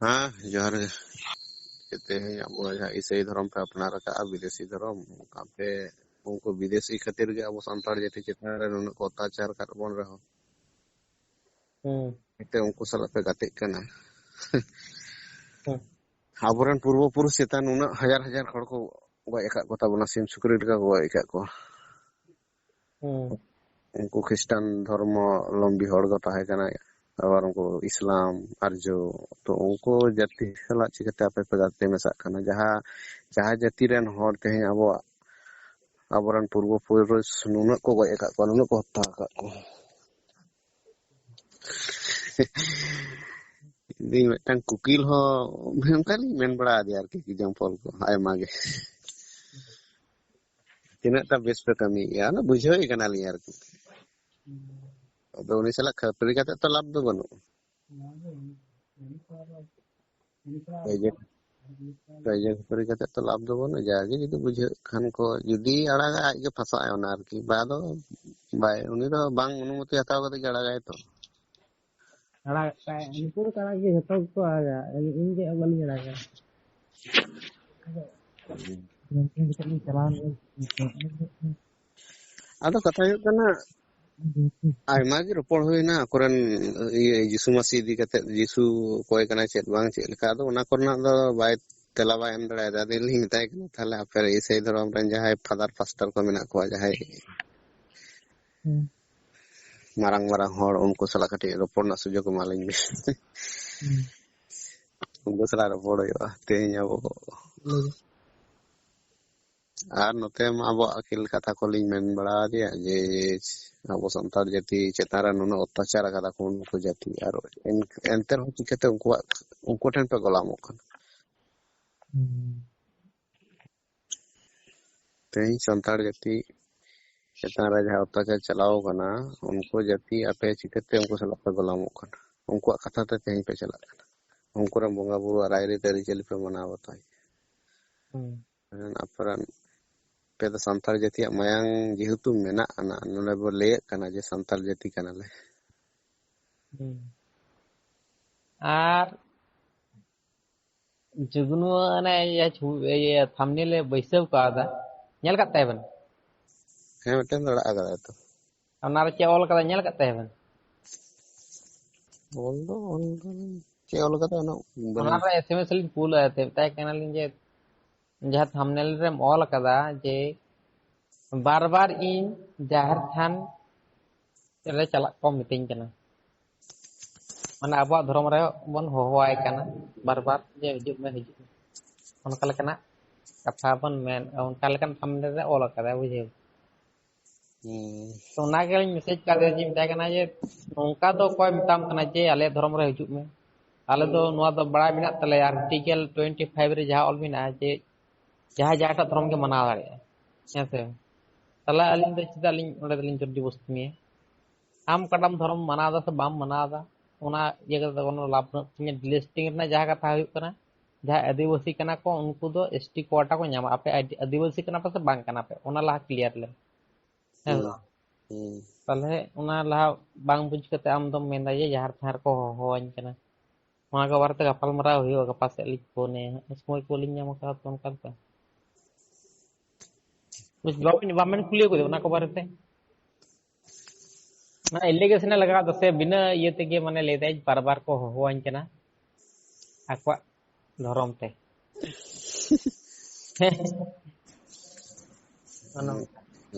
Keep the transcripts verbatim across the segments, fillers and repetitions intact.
ᱦᱮᱸ, ᱡᱚᱦᱟᱨ ᱜᱮ᱾ ᱛᱮᱦᱮᱧ ᱟᱵᱚ ᱡᱟᱦᱟᱸ ᱤᱥᱟᱹᱭ ᱫᱷᱚᱨᱚᱢ ᱯᱮ ᱟᱯᱱᱟᱨ ᱟᱠᱟᱫᱼᱟ, ᱵᱤᱫᱮᱥᱤ ᱫᱷᱚᱨᱚᱢ, ᱟᱯᱮ ᱩᱱᱠᱩ ᱵᱤᱫᱮᱥᱤ ᱠᱷᱟᱹᱛᱤᱨ ᱜᱮ ᱟᱵᱚ ᱥᱟᱱᱛᱟᱲ ᱡᱟᱹᱛᱤ ᱪᱮᱛᱟᱱ ᱨᱮ ᱱᱩᱱᱟᱹᱜ ᱠᱚ ᱚᱛᱛᱟᱪᱟᱨ ᱟᱠᱟᱫ ᱵᱚᱱ ᱨᱮᱦᱚᱸ, ᱦᱩᱸ᱾ ᱮᱱᱛᱮ ᱩᱱᱠᱩ ᱥᱟᱞᱟᱜ ᱯᱮ ᱜᱟᱛᱮᱜ ᱠᱟᱱᱟ᱾ ᱦᱩᱸ᱾ ᱟᱵᱚᱨᱮᱱ ᱯᱩᱨᱵᱚ ᱯᱩᱨᱩᱥ ᱪᱮᱛᱟᱱ ᱩᱱᱟᱹᱜ ᱦᱟᱡᱟᱨ ᱦᱟᱡᱟᱨ ᱦᱚᱲ ᱠᱚ ᱜᱚᱡ ᱟᱠᱟᱫ ᱠᱚ ᱛᱟᱵᱚᱱᱟ, ᱥᱤᱢ ᱥᱩᱠᱨᱤ ᱞᱮᱠᱟ ᱠᱚ ᱜᱚᱡ ᱟᱠᱟᱫ ᱠᱚᱣᱟ᱾ ᱦᱩᱸ᱾ ᱩᱱᱠᱩ ᱠᱷᱨᱤᱥᱴᱟᱱ ᱫᱷᱚᱨᱢᱚ ᱞᱚᱢᱵᱤ ᱦᱚᱲ ᱠᱚ ᱛᱟᱦᱮᱸ ᱠᱟᱱᱟ, ᱟᱵᱟᱨ ᱩᱱᱠᱩ ᱤᱥᱞᱟᱢ, ᱟᱨᱡᱚ, ᱛᱚ ᱩᱱᱠᱩ ᱡᱟᱹᱛᱤ ᱥᱟᱞᱟᱜ ᱪᱤᱠᱟᱹᱛᱮ ᱟᱯᱮ ᱯᱮ ᱜᱟᱛᱮ ᱢᱮᱥᱟᱜ ᱠᱟᱱᱟ? ᱡᱟᱦᱟᱸ, ᱡᱟᱦᱟᱸ ᱡᱟᱹᱛᱤ ᱨᱮᱱ ᱦᱚᱲ ᱛᱮᱦᱮᱧ ᱟᱵᱚᱣᱟᱜ, ᱟᱵᱚᱨᱮᱱ ᱯᱩᱨᱵᱚ ᱯᱩᱨᱩᱥ ᱱᱩᱱᱟᱹᱜ ᱠᱚ ᱜᱚᱡ ᱟᱠᱟᱫ ᱠᱚᱣᱟ, ᱱᱩᱱᱟᱹᱜ ᱠᱚ ᱦᱚᱛᱟ ᱟᱠᱟᱫ ᱠᱚᱣᱟ᱾ ᱤᱧ ᱢᱤᱫᱴᱟᱝ ᱠᱩᱠᱤᱞ ᱦᱚᱸ ᱚᱱᱠᱟ ᱞᱤᱧ ᱢᱮᱱ ᱵᱟᱲᱟ ᱟᱫᱮᱭᱟ ᱟᱨᱠᱤ, example ᱠᱚ ᱟᱭᱢᱟ ᱜᱮ᱾ ᱛᱤᱱᱟᱹᱜ ᱴᱟ ᱵᱮᱥ ᱯᱮ ᱠᱟᱹᱢᱤᱭᱮᱫᱼᱟ, ᱚᱱᱟ ᱵᱩᱡᱷᱟᱹᱣ ᱮ ᱠᱟᱱᱟᱞᱤᱧ ᱟᱨᱠᱤ᱾ ᱟᱫᱚ ᱩᱱᱤ ᱥᱟᱞᱟᱜ ᱠᱷᱟᱹᱯᱟᱹᱨᱤ ᱠᱟᱛᱮ ᱛᱚ ᱞᱟᱵᱷ ᱫᱚ ᱵᱟᱹᱱᱩᱜᱼᱟ᱾ ᱠᱟᱹᱭᱡᱟᱹ, ᱠᱟᱹᱭᱡᱟᱹ ᱠᱷᱟᱹᱯᱟᱹᱨᱤ ᱠᱟᱛᱮ ᱛᱚ ᱞᱟᱵᱷ ᱫᱚ ᱵᱟᱹᱱᱩᱜᱼᱟ᱾ ᱡᱟᱜᱮ ᱡᱩᱫᱤ ᱵᱩᱡᱷᱟᱹᱜ ᱠᱷᱟᱱ ᱠᱚ, ᱡᱩᱫᱤ ᱟᱲᱟᱜᱟ, ᱟᱡ ᱜᱮ ᱯᱷᱟᱸᱥᱟᱜ ᱟᱭ ᱚᱱᱟ ᱟᱨᱠᱤ᱾ ᱵᱟ ᱫᱚ ᱵᱟᱭ, ᱩᱱᱤ ᱫᱚ ᱵᱟᱝ ᱚᱱᱩᱢᱚᱛᱤ ᱦᱟᱛᱟᱣ ᱠᱟᱛᱮ ᱜᱮ ᱟᱲᱟᱜᱟᱭ ᱛᱚ᱾ ᱟᱲᱟᱜ ᱠᱟᱜ, ᱩᱱᱠᱩ ᱫᱚ ᱟᱲᱟᱜ ᱜᱮ, ᱡᱷᱚᱛᱚ ᱜᱮᱠᱚ ᱟᱲᱟᱜᱟ, ᱤᱧ ᱜᱮ ᱵᱟᱹᱞᱤᱧ ᱟᱲᱟᱜᱟ᱾ ᱢᱮᱱᱴᱮᱱ ᱠᱟᱛᱮ ᱞᱤᱧ ᱪᱟᱞᱟᱣ ᱞᱮᱱᱟ᱾ ᱟᱫᱚ ᱠᱟᱛᱷᱟ ᱦᱩᱭᱩᱜ ᱠᱟᱱᱟ, ᱟᱭᱢᱟ ᱜᱮ ᱨᱚᱯᱚᱲ ᱦᱩᱭᱱᱟ ᱟᱠᱚᱨᱮᱱ, ᱤᱭᱟᱹ, ᱡᱤᱥᱩ ᱢᱟᱹᱥᱤ ᱤᱫᱤ ᱠᱟᱛᱮ, ᱡᱤᱥᱩ ᱚᱠᱚᱭ ᱠᱟᱱᱟᱭ, ᱪᱮᱫ ᱵᱟᱝ, ᱪᱮᱫ ᱞᱮᱠᱟ, ᱟᱫᱚ ᱚᱱᱟ ᱠᱚᱨᱮᱱᱟᱜ ᱫᱚ ᱵᱟᱭ, ᱛᱮᱞᱟ ᱵᱟᱭ ᱮᱢ ᱫᱟᱲᱮᱭᱟᱫᱟ᱾ ᱟᱫᱚ ᱤᱧ ᱞᱤᱧ ᱢᱮᱛᱟᱭ ᱠᱟᱱᱟ, ᱛᱟᱦᱞᱮ ᱟᱯᱮ ᱤᱥᱟᱹᱭ ᱫᱷᱚᱨᱚᱢ ᱨᱮᱱ ᱡᱟᱦᱟᱸᱭ ᱯᱷᱟᱫᱟᱨ ᱯᱟᱥᱴᱟᱨ ᱠᱚ ᱢᱮᱱᱟᱜ ᱠᱚᱣᱟ, ᱡᱟᱦᱟᱸᱭ ᱦᱩᱸ᱾ ᱢᱟᱨᱟᱝ ᱢᱟᱨᱟᱝ ᱦᱚᱲ, ᱩᱱᱠᱩ ᱥᱟᱞᱟᱜ ᱠᱟᱹᱴᱤᱡ ᱨᱚᱯᱚᱲ ᱨᱮᱱᱟᱜ ᱥᱩᱡᱳᱜᱽ ᱮᱢᱟᱞᱤᱧ ᱵᱤᱱ᱾ ᱦᱩᱸ᱾ ᱩᱱᱠᱩ ᱥᱟᱞᱟᱜ ᱨᱚᱯᱚᱲ ᱦᱩᱭᱩᱜᱼᱟ ᱛᱮᱦᱮᱧ ᱟᱵᱚ᱾ ᱞᱟᱹᱭ ᱵᱤᱱ᱾ ᱟᱨ ᱱᱚᱛᱮ ᱢᱟ ᱟᱵᱚᱣᱟᱜ ᱟᱹᱠᱤᱞ ᱠᱟᱛᱷᱟ ᱠᱚᱞᱤᱧ ᱢᱮᱱ ᱵᱟᱲᱟ ᱟᱫᱮᱭᱟ ᱡᱮ ᱟᱵᱚ ᱥᱟᱱᱛᱟᱲ ᱡᱟᱹᱛᱤ ᱪᱮᱛᱟᱱ ᱨᱮ ᱱᱩᱱᱟᱹᱜ ᱚᱛᱛᱟᱪᱟᱨ ᱟᱠᱟᱫᱟ ᱠᱚ ᱩᱱᱠᱩ ᱡᱟᱹᱛᱤ, ᱟᱨ ᱮᱱ-, ᱮᱱᱛᱮ ᱨᱮᱦᱚᱸ ᱪᱤᱠᱟᱹᱛᱮ ᱩᱱᱠᱩᱣᱟᱜ, ᱩᱱᱠᱩ ᱴᱷᱮᱱ ᱯᱮ ᱜᱚᱞᱟᱢᱚᱜ ᱠᱟᱱᱟ? ᱦᱩᱸ᱾ ᱛᱮᱦᱮᱧ ᱥᱟᱱᱛᱟᱲ ᱡᱟᱹᱛᱤ ᱪᱮᱛᱟᱱ ᱨᱮ ᱡᱟᱦᱟᱸ ᱚᱛᱛᱟᱪᱟᱨ ᱪᱟᱞᱟᱣ ᱠᱟᱱᱟ, ᱩᱱᱠᱩ ᱡᱟᱹᱛᱤ ᱟᱯᱮ ᱪᱤᱠᱟᱹᱛᱮ ᱩᱱᱠᱩ ᱥᱟᱞᱟᱜ ᱯᱮ ᱜᱚᱞᱟᱢᱚᱜ ᱠᱟᱱᱟ? ᱩᱱᱠᱩᱣᱟᱜ ᱠᱟᱛᱷᱟ ᱛᱮ ᱛᱮᱦᱮᱧ ᱯᱮ ᱪᱟᱞᱟᱜ ᱠᱟᱱᱟ, ᱩᱱᱠᱩ ᱨᱮᱱ ᱵᱚᱸᱜᱟ ᱵᱩᱨᱩ ᱟᱨ ᱨᱟᱭᱨᱤᱛ ᱟᱹᱨᱤᱪᱟᱹᱞᱤ ᱯᱮ ᱢᱟᱱᱟᱣ ᱵᱟᱛᱟᱣ᱾ ᱦᱩᱸ᱾ ᱟᱯᱮ ᱨᱮᱱ, ᱟᱯᱮ ᱫᱚ ᱥᱟᱱᱛᱟᱲ ᱡᱟᱹᱛᱤᱭᱟᱜ ᱢᱟᱭᱟᱝ ᱡᱮᱦᱮᱛᱩ ᱢᱮᱱᱟᱜ ᱟᱱᱟ, ᱱᱚᱰᱮ ᱵᱚ ᱞᱟᱹᱭᱮᱫ ᱠᱟᱱᱟ ᱡᱮ ᱥᱟᱱᱛᱟᱲ ᱡᱟᱹᱛᱤ ᱠᱟᱱᱟᱞᱮ᱾ ᱦᱩᱸ᱾ ᱟᱨ ᱡᱩᱜᱽᱱᱩ ᱚᱱᱮ ᱤᱭᱟᱹ ᱪᱷᱩ-, ᱤᱭᱟᱹ ᱛᱷᱟᱢᱵᱱᱮᱞ ᱮ ᱵᱟᱹᱭᱥᱟᱹᱣ ᱠᱟᱣᱫᱟ, ᱧᱮᱞ ᱠᱟᱫ ᱛᱟᱭᱟ ᱵᱮᱱ? ᱦᱮᱸ, ᱢᱤᱫᱴᱮᱱ ᱫᱚ ᱟᱲᱟᱜ ᱟᱠᱟᱫᱟᱭ ᱛᱚ᱾ ᱚᱱᱟ ᱨᱮ ᱪᱮᱫ ᱚᱞ ᱠᱟᱫᱟ, ᱧᱮᱞ ᱠᱟᱫ ᱛᱟᱭᱟ ᱵᱮᱱ? ᱚᱞ ᱫᱚ ᱚᱞ ᱫᱚ ᱪᱮᱫ ᱚᱞ ᱠᱟᱫᱟ ᱚᱱᱟ ᱵᱟᱹᱞᱤᱧ ᱚᱱᱟ ᱨᱮ ᱮᱥ ᱮᱢ ᱮᱥ ᱞᱤᱧ ᱠᱩᱞ ᱟᱭ ᱛᱮ, ᱢᱮᱛᱟᱭ ᱠᱟᱱᱟᱞᱤᱧ ᱡᱮ ᱡᱟᱦᱟᱸ ᱛᱷᱟᱢᱵᱱᱮᱞ ᱨᱮᱢ ᱚᱞ ᱠᱟᱫᱟ ᱡᱮ ᱵᱟᱨ ᱵᱟᱨ ᱤᱧ ᱡᱟᱦᱮᱨ ᱛᱷᱟᱱ ᱨᱮ ᱪᱟᱞᱟᱜ ᱠᱚ ᱢᱤᱛᱟᱹᱧ ᱠᱟᱱᱟ, ᱢᱟᱱᱮ ᱟᱵᱚᱣᱟᱜ ᱫᱷᱚᱨᱚᱢ ᱨᱮ ᱵᱚᱱ ᱦᱚᱦᱚᱣᱟᱭ ᱠᱟᱱᱟ ᱵᱟᱨ ᱵᱟᱨ ᱡᱮ ᱦᱤᱡᱩᱜ ᱢᱮ, ᱦᱤᱡᱩᱜ ᱢᱮ, ᱚᱱᱠᱟ ᱞᱮᱠᱟᱱᱟᱜ ᱠᱟᱛᱷᱟ ᱵᱚᱱ ᱢᱮᱱ, ᱚᱱᱠᱟ ᱞᱮᱠᱟᱱ ᱛᱷᱟᱢᱵᱱᱮᱞ ᱨᱮ ᱚᱞ ᱠᱟᱫᱟᱭ, ᱵᱩᱡᱷᱟᱹᱣ᱾ ᱦᱩᱸ᱾ ᱛᱚ ᱚᱱᱟ ᱜᱮᱞᱤᱧ ᱢᱮᱥᱮᱡᱽ ᱠᱟᱫᱮᱭᱟ ᱡᱮ, ᱢᱮᱛᱟᱭ ᱠᱟᱱᱟ ᱡᱮ ᱱᱚᱝᱠᱟ ᱫᱚ ᱚᱠᱚᱭ ᱢᱮᱛᱟᱢ ᱠᱟᱱᱟ ᱡᱮ ᱟᱞᱮ ᱫᱷᱚᱨᱚᱢ ᱨᱮ ᱦᱤᱡᱩᱜ ᱢᱮ? ᱟᱞᱮ ᱫᱚ ᱱᱚᱣᱟ ᱫᱚ ᱵᱟᱲᱟᱭ ᱢᱮᱱᱟᱜ ᱛᱟᱞᱮᱭᱟ, ᱟᱨᱴᱤᱠᱮᱞ ᱴᱩᱭᱮᱱᱴᱤ ᱯᱷᱟᱭᱤᱵᱷ ᱨᱮ ᱡᱟᱦᱟᱸ ᱚᱞ ᱢᱮᱱᱟᱜᱼᱟ ᱡᱮ ᱡᱟᱦᱟᱸᱭ ᱡᱟᱦᱟᱸᱴᱟᱜ ᱫᱷᱚᱨᱚᱢ ᱜᱮ ᱢᱟᱱᱟᱣ ᱫᱟᱲᱮᱭᱟᱜᱼᱟ, ᱦᱮᱸ ᱥᱮ? ᱛᱟᱦᱚᱞᱮ ᱟᱹᱞᱤᱧ ᱫᱚ ᱪᱮᱫᱟᱜ ᱞᱤᱧ ᱚᱸᱰᱮ ᱫᱚᱞᱤᱧ ᱡᱳᱨ ᱡᱚᱵᱚᱥᱛᱤ ᱢᱮᱭᱟ? ᱟᱢ ᱚᱠᱟᱴᱟᱜ ᱫᱷᱚᱨᱚᱢ ᱢᱟᱱᱟᱣ ᱫᱟ ᱥᱮ ᱵᱟᱢ ᱢᱟᱱᱟᱣ ᱫᱟ, ᱚᱱᱟ ᱤᱭᱟᱹ ᱠᱟᱛᱮ ᱫᱚ ᱠᱳᱱᱳ ᱞᱟᱵᱷ ᱵᱟᱹᱱᱩᱜ ᱛᱤᱧᱟᱹ᱾ ᱰᱤᱞᱤᱥᱴᱤᱝ ᱨᱮᱱᱟᱜ ᱡᱟᱦᱟᱸ ᱠᱟᱛᱷᱟ ᱦᱩᱭᱩᱜ ᱠᱟᱱᱟ, ᱡᱟᱦᱟᱸᱭ ᱟᱹᱫᱤᱵᱟᱹᱥᱤ ᱠᱟᱱᱟ ᱠᱚ ᱩᱱᱠᱩ ᱫᱚ ᱮᱥ ᱴᱤ ᱠᱳᱴᱟ ᱠᱚ ᱧᱟᱢᱟ᱾ ᱟᱯᱮ ᱟᱹᱫᱤ-, ᱟᱹᱫᱤᱵᱟᱹᱥᱤ ᱠᱟᱱᱟ ᱯᱮ ᱥᱮ ᱵᱟᱝ ᱠᱟᱱᱟ ᱯᱮ, ᱚᱱᱟ ᱞᱟᱦᱟ ᱠᱞᱤᱭᱟᱨ ᱞᱮᱢ, ᱦᱮᱸ ᱥᱮ ᱦᱩᱸ᱾ ᱵᱟᱝ? ᱦᱩᱸ᱾ ᱛᱟᱦᱚᱞᱮ ᱚᱱᱟ ᱞᱟᱦᱟ ᱵᱟᱝ ᱵᱩᱡᱽ ᱠᱟᱛᱮ ᱟᱢ ᱫᱚᱢ ᱢᱮᱱᱫᱟ ᱡᱮ ᱡᱟᱦᱮᱨ ᱛᱷᱟᱱ ᱨᱮᱠᱚ ᱦᱚᱦᱚᱣᱟᱹᱧ ᱠᱟᱱᱟ᱾ ᱚᱱᱟ ᱠᱚ ᱵᱟᱨᱮᱛᱮ ᱜᱟᱯᱟᱞ ᱢᱟᱨᱟᱣ ᱦᱩᱭᱩᱜᱼᱟ, ᱜᱟᱯᱟ ᱥᱮᱫ ᱞᱤᱧ ᱯᱷᱳᱱ ᱟᱭᱟ ᱦᱟᱸᱜ, ᱥᱚᱢᱚᱭ ᱠᱚ ᱵᱟᱹᱞᱤᱧ ᱧᱟᱢ ᱟᱠᱟᱫᱟ ᱛᱚ ᱚᱱᱠᱟ ᱞᱮᱠᱟ᱾ ᱵᱩᱡᱽ, ᱵᱟᱵᱮᱱ, ᱵᱟᱵᱮᱱ ᱠᱩᱞᱤ ᱟᱠᱟᱫᱮ ᱚᱱᱟ ᱠᱚ ᱵᱟᱨᱮᱛᱮ? ᱢᱟᱱᱮ ᱮᱞᱤᱜᱮᱥᱚᱱ ᱮ ᱞᱟᱜᱟᱣ ᱫᱟ ᱥᱮ ᱵᱤᱱᱟᱹ ᱤᱭᱟᱹ ᱛᱮᱜᱮ, ᱢᱟᱱᱮ ᱞᱟᱹᱭ ᱫᱟᱭ ᱵᱟᱨ ᱵᱟᱨ ᱠᱚ ᱦᱚᱦᱚᱣᱟᱹᱧ ᱠᱟᱱᱟ ᱟᱠᱚᱣᱟᱜ ᱫᱷᱚᱨᱚᱢ ᱛᱮ᱾ ᱚᱱᱟ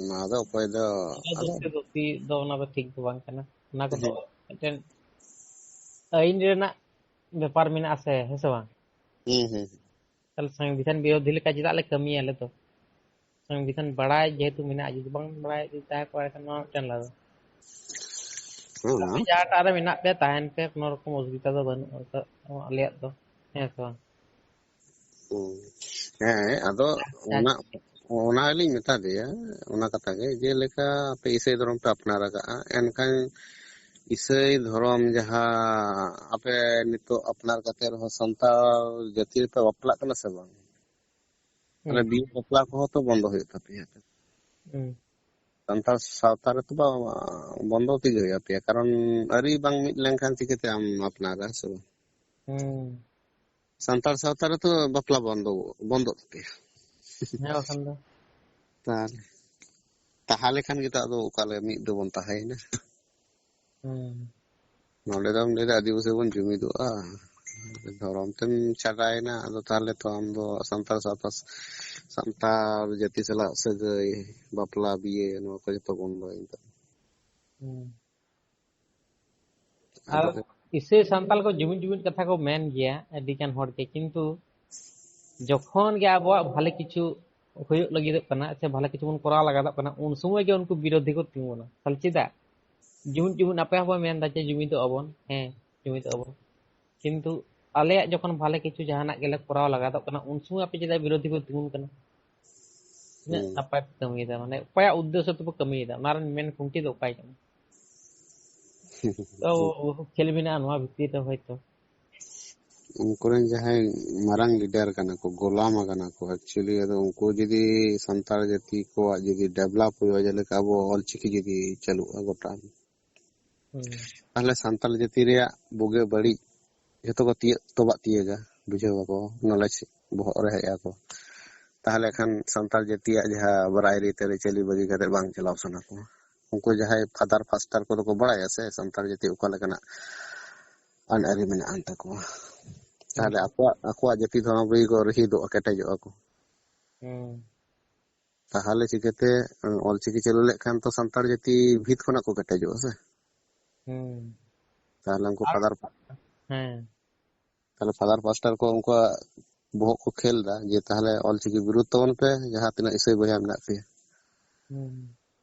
ᱱᱚᱣᱟ ᱫᱚ ᱚᱠᱚᱭ ᱫᱚ ᱟᱫᱚ ᱫᱚᱥᱛᱤ ᱫᱚᱥᱛᱤ ᱫᱚ ᱚᱱᱟ ᱫᱚ ᱴᱷᱤᱠ ᱫᱚ ᱵᱟᱝ ᱠᱟᱱᱟ᱾ ᱚᱱᱟ ᱠᱚᱫᱚ ᱢᱤᱫᱴᱮᱱ ᱟᱹᱭᱤᱱ ᱨᱮᱱᱟᱜ ᱵᱮᱯᱟᱨ ᱢᱮᱱᱟᱜᱼᱟ ᱥᱮ, ᱦᱮᱸ ᱥᱮ ᱵᱟᱝ? ᱦᱩᱸ, ᱦᱩᱸ᱾ ᱛᱟᱦᱞᱮ ᱥᱚᱝᱵᱤᱫᱷᱟᱱ ᱵᱤᱨᱳᱫᱷᱤ ᱞᱮᱠᱟ ᱪᱮᱫᱟᱜ ᱞᱮ ᱠᱟᱹᱢᱤᱭᱟ ᱟᱞᱮ ᱫᱚ? ᱥᱚᱝᱵᱤᱫᱷᱟᱱ ᱵᱟᱲᱟᱭ ᱡᱮᱦᱮᱛᱩ ᱢᱮᱱᱟᱜᱼᱟ, ᱡᱩᱫᱤ ᱵᱟᱝ ᱵᱟᱲᱟᱭ ᱡᱩᱫᱤ ᱛᱟᱦᱮᱸ ᱠᱚᱜᱼᱟ, ᱮᱱᱠᱷᱟᱱ ᱱᱚᱣᱟ ᱢᱤᱫᱴᱮᱱ ᱟᱞᱟᱫᱟ᱾ ᱦᱩᱸ᱾ ᱟᱯᱮ ᱡᱟᱦᱟᱸᱴᱟᱜ ᱨᱮ ᱢᱮᱱᱟᱜ ᱯᱮᱭᱟ, ᱛᱟᱦᱮᱱ ᱯᱮ, ᱠᱳᱱᱳ ᱨᱚᱠᱚᱢ ᱚᱥᱩᱵᱤᱫᱷᱟ ᱫᱚ ᱵᱟᱹᱱᱩᱜᱼᱟ ᱟᱞᱮᱭᱟᱜ ᱫᱚ, ᱦᱮᱸ ᱥᱮ ᱵᱟᱝ? ᱦᱩᱸ᱾ ᱦᱮᱸ, ᱟᱫᱚ ᱚᱱᱟ, ᱚᱱᱟ ᱜᱮᱞᱤᱧ ᱢᱮᱛᱟ ᱫᱮᱭᱟ, ᱚᱱᱟ ᱠᱟᱛᱷᱟ ᱜᱮ, ᱡᱮᱞᱮᱠᱟ ᱟᱯᱮ ᱤᱥᱟᱹᱭ ᱫᱷᱚᱨᱚᱢ ᱯᱮ ᱟᱯᱱᱟᱨ ᱟᱠᱟᱫᱼᱟ, ᱮᱱᱠᱷᱟᱱ ᱤᱥᱟᱹᱭ ᱫᱷᱚᱨᱚᱢ ᱡᱟᱦᱟᱸ ᱟᱯᱮ ᱱᱤᱛᱚᱜ ᱟᱯᱱᱟᱨ ᱠᱟᱛᱮ ᱨᱮᱦᱚᱸ ᱥᱟᱱᱛᱟᱲ ᱡᱟᱹᱛᱤ ᱨᱮᱯᱮ ᱵᱟᱯᱞᱟᱜ ᱠᱟᱱᱟ ᱥᱮ ᱵᱟᱝ? ᱛᱟᱦᱞᱮ ᱦᱩᱸ᱾ ᱵᱤᱦᱟᱹ ᱵᱟᱯᱞᱟ ᱠᱚᱦᱚᱸ ᱛᱚ ᱵᱚᱱᱫᱚ ᱦᱩᱭᱩᱜ ᱛᱟᱯᱮᱭᱟ᱾ ᱦᱩᱸ᱾ ᱥᱟᱱᱛᱟᱲ ᱥᱟᱶᱛᱟ ᱨᱮᱛᱚ ᱵᱟ-, ᱵᱚᱱᱫᱚ ᱛᱮᱜᱮ ᱦᱩᱭᱩᱜ ᱛᱟᱯᱮᱭᱟ, ᱠᱟᱨᱚᱱ ᱟᱹᱨᱤ ᱵᱟᱝ ᱢᱤᱫ ᱞᱮᱱᱠᱷᱟᱱ ᱪᱤᱠᱟᱹᱛᱮ ᱟᱢ ᱟᱯᱱᱟᱨᱟ, ᱦᱮᱸ ᱥᱮ ᱵᱟᱝ? ᱦᱩᱸ᱾ ᱥᱟᱱᱛᱟᱲ ᱥᱟᱶᱛᱟ ᱨᱮᱛᱚ ᱵᱟᱯᱞᱟ ᱵᱚᱱᱫᱚ, ᱵᱚᱱᱫᱚᱜ ᱛᱟᱯᱮᱭᱟ᱾ ᱦᱮᱸ, ᱵᱟᱠᱷᱟᱱ ᱫᱚ᱾ ᱛᱟᱦᱞᱮ, ᱛᱟᱦᱞᱮ ᱠᱷᱟᱱ ᱜᱮ ᱛᱚ ᱟᱫᱚ ᱚᱠᱟ ᱞᱮ ᱢᱤᱫ ᱫᱚᱵᱚᱱ ᱛᱟᱦᱮᱸᱭᱮᱱᱟ᱾ ᱦᱩᱸ᱾ ᱱᱚᱰᱮ ᱫᱚᱢ ᱞᱟᱹᱭᱫᱟ ᱟᱹᱫᱤᱵᱟᱹᱥᱤ ᱵᱚᱱ ᱡᱩᱢᱤᱫᱚᱜᱼᱟ, ᱫᱷᱚᱨᱚᱢ ᱛᱮᱢ ᱪᱷᱟᱰᱟᱭᱮᱱᱟ, ᱟᱫᱚ ᱛᱟᱦᱞᱮ ᱛᱚ ᱟᱢ ᱫᱚ ᱥᱟᱱᱛᱟᱲ ᱥᱟᱶᱛᱟ, ᱥᱟᱱᱛᱟᱲ ᱡᱟᱹᱛᱤ ᱥᱟᱞᱟᱜ ᱥᱟᱹᱜᱟᱹᱭ, ᱵᱟᱯᱞᱟ, ᱵᱤᱭᱟᱹ, ᱱᱚᱣᱟ ᱠᱚ ᱡᱚᱛᱚ ᱵᱚᱱᱫᱚᱭᱮᱱ ᱛᱟᱢᱟ᱾ ᱦᱩᱸ᱾ ᱟᱨ ᱤᱥᱟᱹᱭ ᱥᱟᱱᱛᱟᱲ ᱠᱚ ᱡᱩᱢᱤᱫ ᱡᱩᱢᱤᱫ ᱠᱟᱛᱷᱟ ᱠᱚ ᱢᱮᱱ ᱜᱮᱭᱟ ᱟᱹᱰᱤ ᱜᱟᱱ ᱦᱚᱲ ᱜᱮ, ᱠᱤᱱᱛᱩ ᱡᱚᱠᱷᱚᱱ ᱜᱮ ᱟᱵᱚᱣᱟᱜ ᱵᱷᱟᱞᱮ ᱠᱤᱪᱷᱩ ᱦᱩᱭᱩᱜ ᱞᱟᱹᱜᱤᱫᱚᱜ ᱠᱟᱱᱟ ᱥᱮ ᱵᱷᱟᱞᱮ ᱠᱤᱪᱷᱩ ᱵᱚᱱ ᱠᱚᱨᱟᱣ ᱞᱟᱜᱟᱫᱚᱜ ᱠᱟᱱᱟ, ᱩᱱ ᱥᱚᱢᱚᱭ ᱜᱮ ᱩᱱᱠᱩ ᱵᱤᱨᱳᱫᱷᱤ ᱠᱚ ᱛᱤᱸᱜᱩᱱᱟ᱾ ᱛᱟᱦᱞᱮ ᱪᱮᱫᱟᱜ? ᱡᱩᱢᱤᱫ ᱡᱩᱢᱤᱫ ᱟᱯᱮ ᱦᱚᱸᱯᱮ ᱢᱮᱱ ᱮᱫᱟ ᱡᱮ ᱡᱩᱢᱤᱫᱚᱜ ᱟᱵᱚᱱ, ᱦᱮᱸ, ᱡᱩᱢᱤᱫᱚᱜ ᱟᱵᱚᱱ, ᱠᱤᱱᱛᱩ ᱟᱞᱮᱭᱟᱜ ᱡᱚᱠᱷᱚᱱ ᱵᱷᱟᱞᱮ ᱠᱤᱪᱷᱩ ᱡᱟᱦᱟᱱᱟᱜ ᱜᱮᱞᱮ ᱠᱚᱨᱟᱣ ᱞᱟᱜᱟᱫᱚᱜ ᱠᱟᱱᱟ, ᱩᱱ ᱥᱚᱢᱚᱭ ᱟᱯᱮ ᱪᱮᱫᱟᱜ ᱵᱤᱨᱳᱫᱷᱤ ᱠᱚ ᱛᱤᱸᱜᱩᱱ ᱠᱟᱱᱟ? ᱛᱤᱱᱟᱹᱜ ᱦᱩᱸ᱾ ᱱᱟᱯᱟᱭ ᱯᱮ ᱠᱟᱹᱢᱤᱭᱮᱫᱟ, ᱢᱟᱱᱮ ᱚᱠᱚᱭᱟᱜ ᱩᱫᱽᱫᱮᱥᱥᱚ ᱛᱮᱯᱮ ᱠᱟᱹᱢᱤᱭᱮᱫᱟ, ᱚᱱᱟ ᱨᱮᱱ ᱢᱮᱱ ᱠᱷᱩᱱᱴᱤ ᱫᱚ ᱚᱠᱚᱭ ᱠᱟᱱᱟ? ᱛᱚ ᱠᱷᱮᱞ ᱢᱮᱱᱟᱜᱼᱟ ᱱᱚᱣᱟ ᱵᱷᱤᱛᱤᱨ ᱨᱮ ᱦᱚᱭᱛᱚ᱾ ᱩᱱᱠᱩ ᱨᱮᱱ ᱡᱟᱦᱟᱸᱭ ᱢᱟᱨᱟᱝ ᱞᱤᱰᱟᱨ ᱠᱟᱱᱟ ᱠᱚ, ᱜᱚᱞᱟᱢ ᱟᱠᱟᱱᱟ ᱠᱚ actually, ᱟᱫᱚ ᱩᱱᱠᱩ ᱡᱩᱫᱤ ᱥᱟᱱᱛᱟᱲ ᱡᱟᱹᱛᱤ ᱠᱚᱣᱟᱜ ᱡᱩᱫᱤ ᱰᱮᱵᱷᱞᱚᱯ ᱦᱩᱭᱩᱜᱼᱟ, ᱡᱮᱞᱮᱠᱟ ᱟᱵᱚ ᱚᱞᱪᱤᱠᱤ ᱡᱩᱫᱤ ᱪᱟᱹᱞᱩᱜᱼᱟ ᱜᱚᱴᱟ, ᱦᱩᱸ᱾ ᱛᱟᱦᱞᱮ ᱥᱟᱱᱛᱟᱲ ᱡᱟᱹᱛᱤ ᱨᱮᱭᱟᱜ ᱵᱩᱜᱤ ᱵᱟᱹᱲᱤᱡ ᱡᱷᱚᱛᱚ ᱠᱚ ᱛᱤᱭᱟᱹᱜ ᱛᱚᱵᱟᱜ ᱛᱤᱭᱟᱹᱜᱟ, ᱵᱩᱡᱷᱟᱹᱣ ᱟᱠᱚ, ᱱᱚᱞᱮᱡᱽ ᱵᱚᱦᱚᱜ ᱨᱮ ᱦᱮᱡ ᱟᱠᱚ᱾ ᱛᱟᱦᱞᱮ ᱠᱷᱟᱱ ᱥᱟᱱᱛᱟᱲ ᱡᱟᱹᱛᱤᱭᱟᱜ ᱡᱟᱦᱟᱸ ᱨᱟᱭᱨᱤᱛ ᱟᱹᱨᱤᱪᱟᱹᱞᱤ ᱵᱟᱹᱜᱤ ᱠᱟᱛᱮ ᱵᱟᱝ ᱪᱟᱞᱟᱣ ᱥᱟᱱᱟ ᱠᱚᱣᱟ᱾ ᱩᱱᱠᱩ ᱡᱟᱦᱟᱸᱭ ᱯᱷᱟᱫᱟᱨ ᱯᱟᱥᱴᱟᱨ ᱠᱚᱫᱚ ᱠᱚ ᱵᱟᱲᱟᱭᱟ ᱥᱮ ᱥᱟᱱᱛᱟᱲ ᱡᱟᱹᱛᱤ ᱚᱠᱟ ᱞᱮᱠᱟᱱᱟᱜ ᱟᱹᱱ ᱟᱹᱨᱤ ᱢᱮᱱᱟᱜ ᱟᱱ ᱛᱟᱠᱚᱣᱟ᱾ ᱛᱟᱦᱞᱮ ᱟᱠᱚᱣᱟᱜ, ᱟᱠᱚᱣᱟᱜ ᱡᱟᱹᱛᱤ ᱫᱷᱚᱨᱚᱢ ᱨᱮᱜᱮ ᱠᱚ ᱨᱤᱦᱤᱫᱚᱜᱼᱟ, ᱠᱮᱴᱮᱡᱚᱜᱼᱟ ᱠᱚ᱾ ᱦᱩᱸ᱾ ᱛᱟᱦᱞᱮ ᱪᱤᱠᱟᱹᱛᱮ, ᱚᱞᱪᱤᱠᱤ ᱪᱟᱹᱞᱩ ᱞᱮᱠᱷᱟᱱ ᱛᱚ ᱥᱟᱱᱛᱟᱲ ᱡᱟᱹᱛᱤ ᱵᱷᱤᱛ ᱠᱷᱚᱱᱟᱜ ᱠᱚ ᱠᱮᱴᱮᱡᱚᱜᱼᱟ ᱥᱮ? ᱦᱩᱸ᱾ ᱛᱟᱦᱞᱮ ᱩᱱᱠᱩ ᱟᱨ ᱯᱷᱟᱫᱟᱨ, ᱦᱮᱸ᱾ ᱛᱟᱦᱞᱮ ᱯᱷᱟᱫᱟᱨ ᱯᱟᱥᱴᱟᱨ ᱠᱚ ᱩᱱᱠᱩᱣᱟᱜ ᱵᱚᱦᱚᱜ ᱠᱚ ᱠᱷᱮᱞ ᱫᱟ ᱡᱮ ᱛᱟᱦᱞᱮ ᱚᱞᱪᱤᱠᱤ ᱵᱤᱨᱩᱫᱷ ᱛᱟᱵᱚᱱ ᱯᱮ, ᱡᱟᱦᱟᱸ ᱛᱤᱱᱟᱹᱜ ᱤᱥᱟᱹᱭ ᱵᱚᱭᱦᱟ ᱢᱮᱱᱟᱜ ᱯᱮᱭᱟ᱾ ᱦᱩᱸ᱾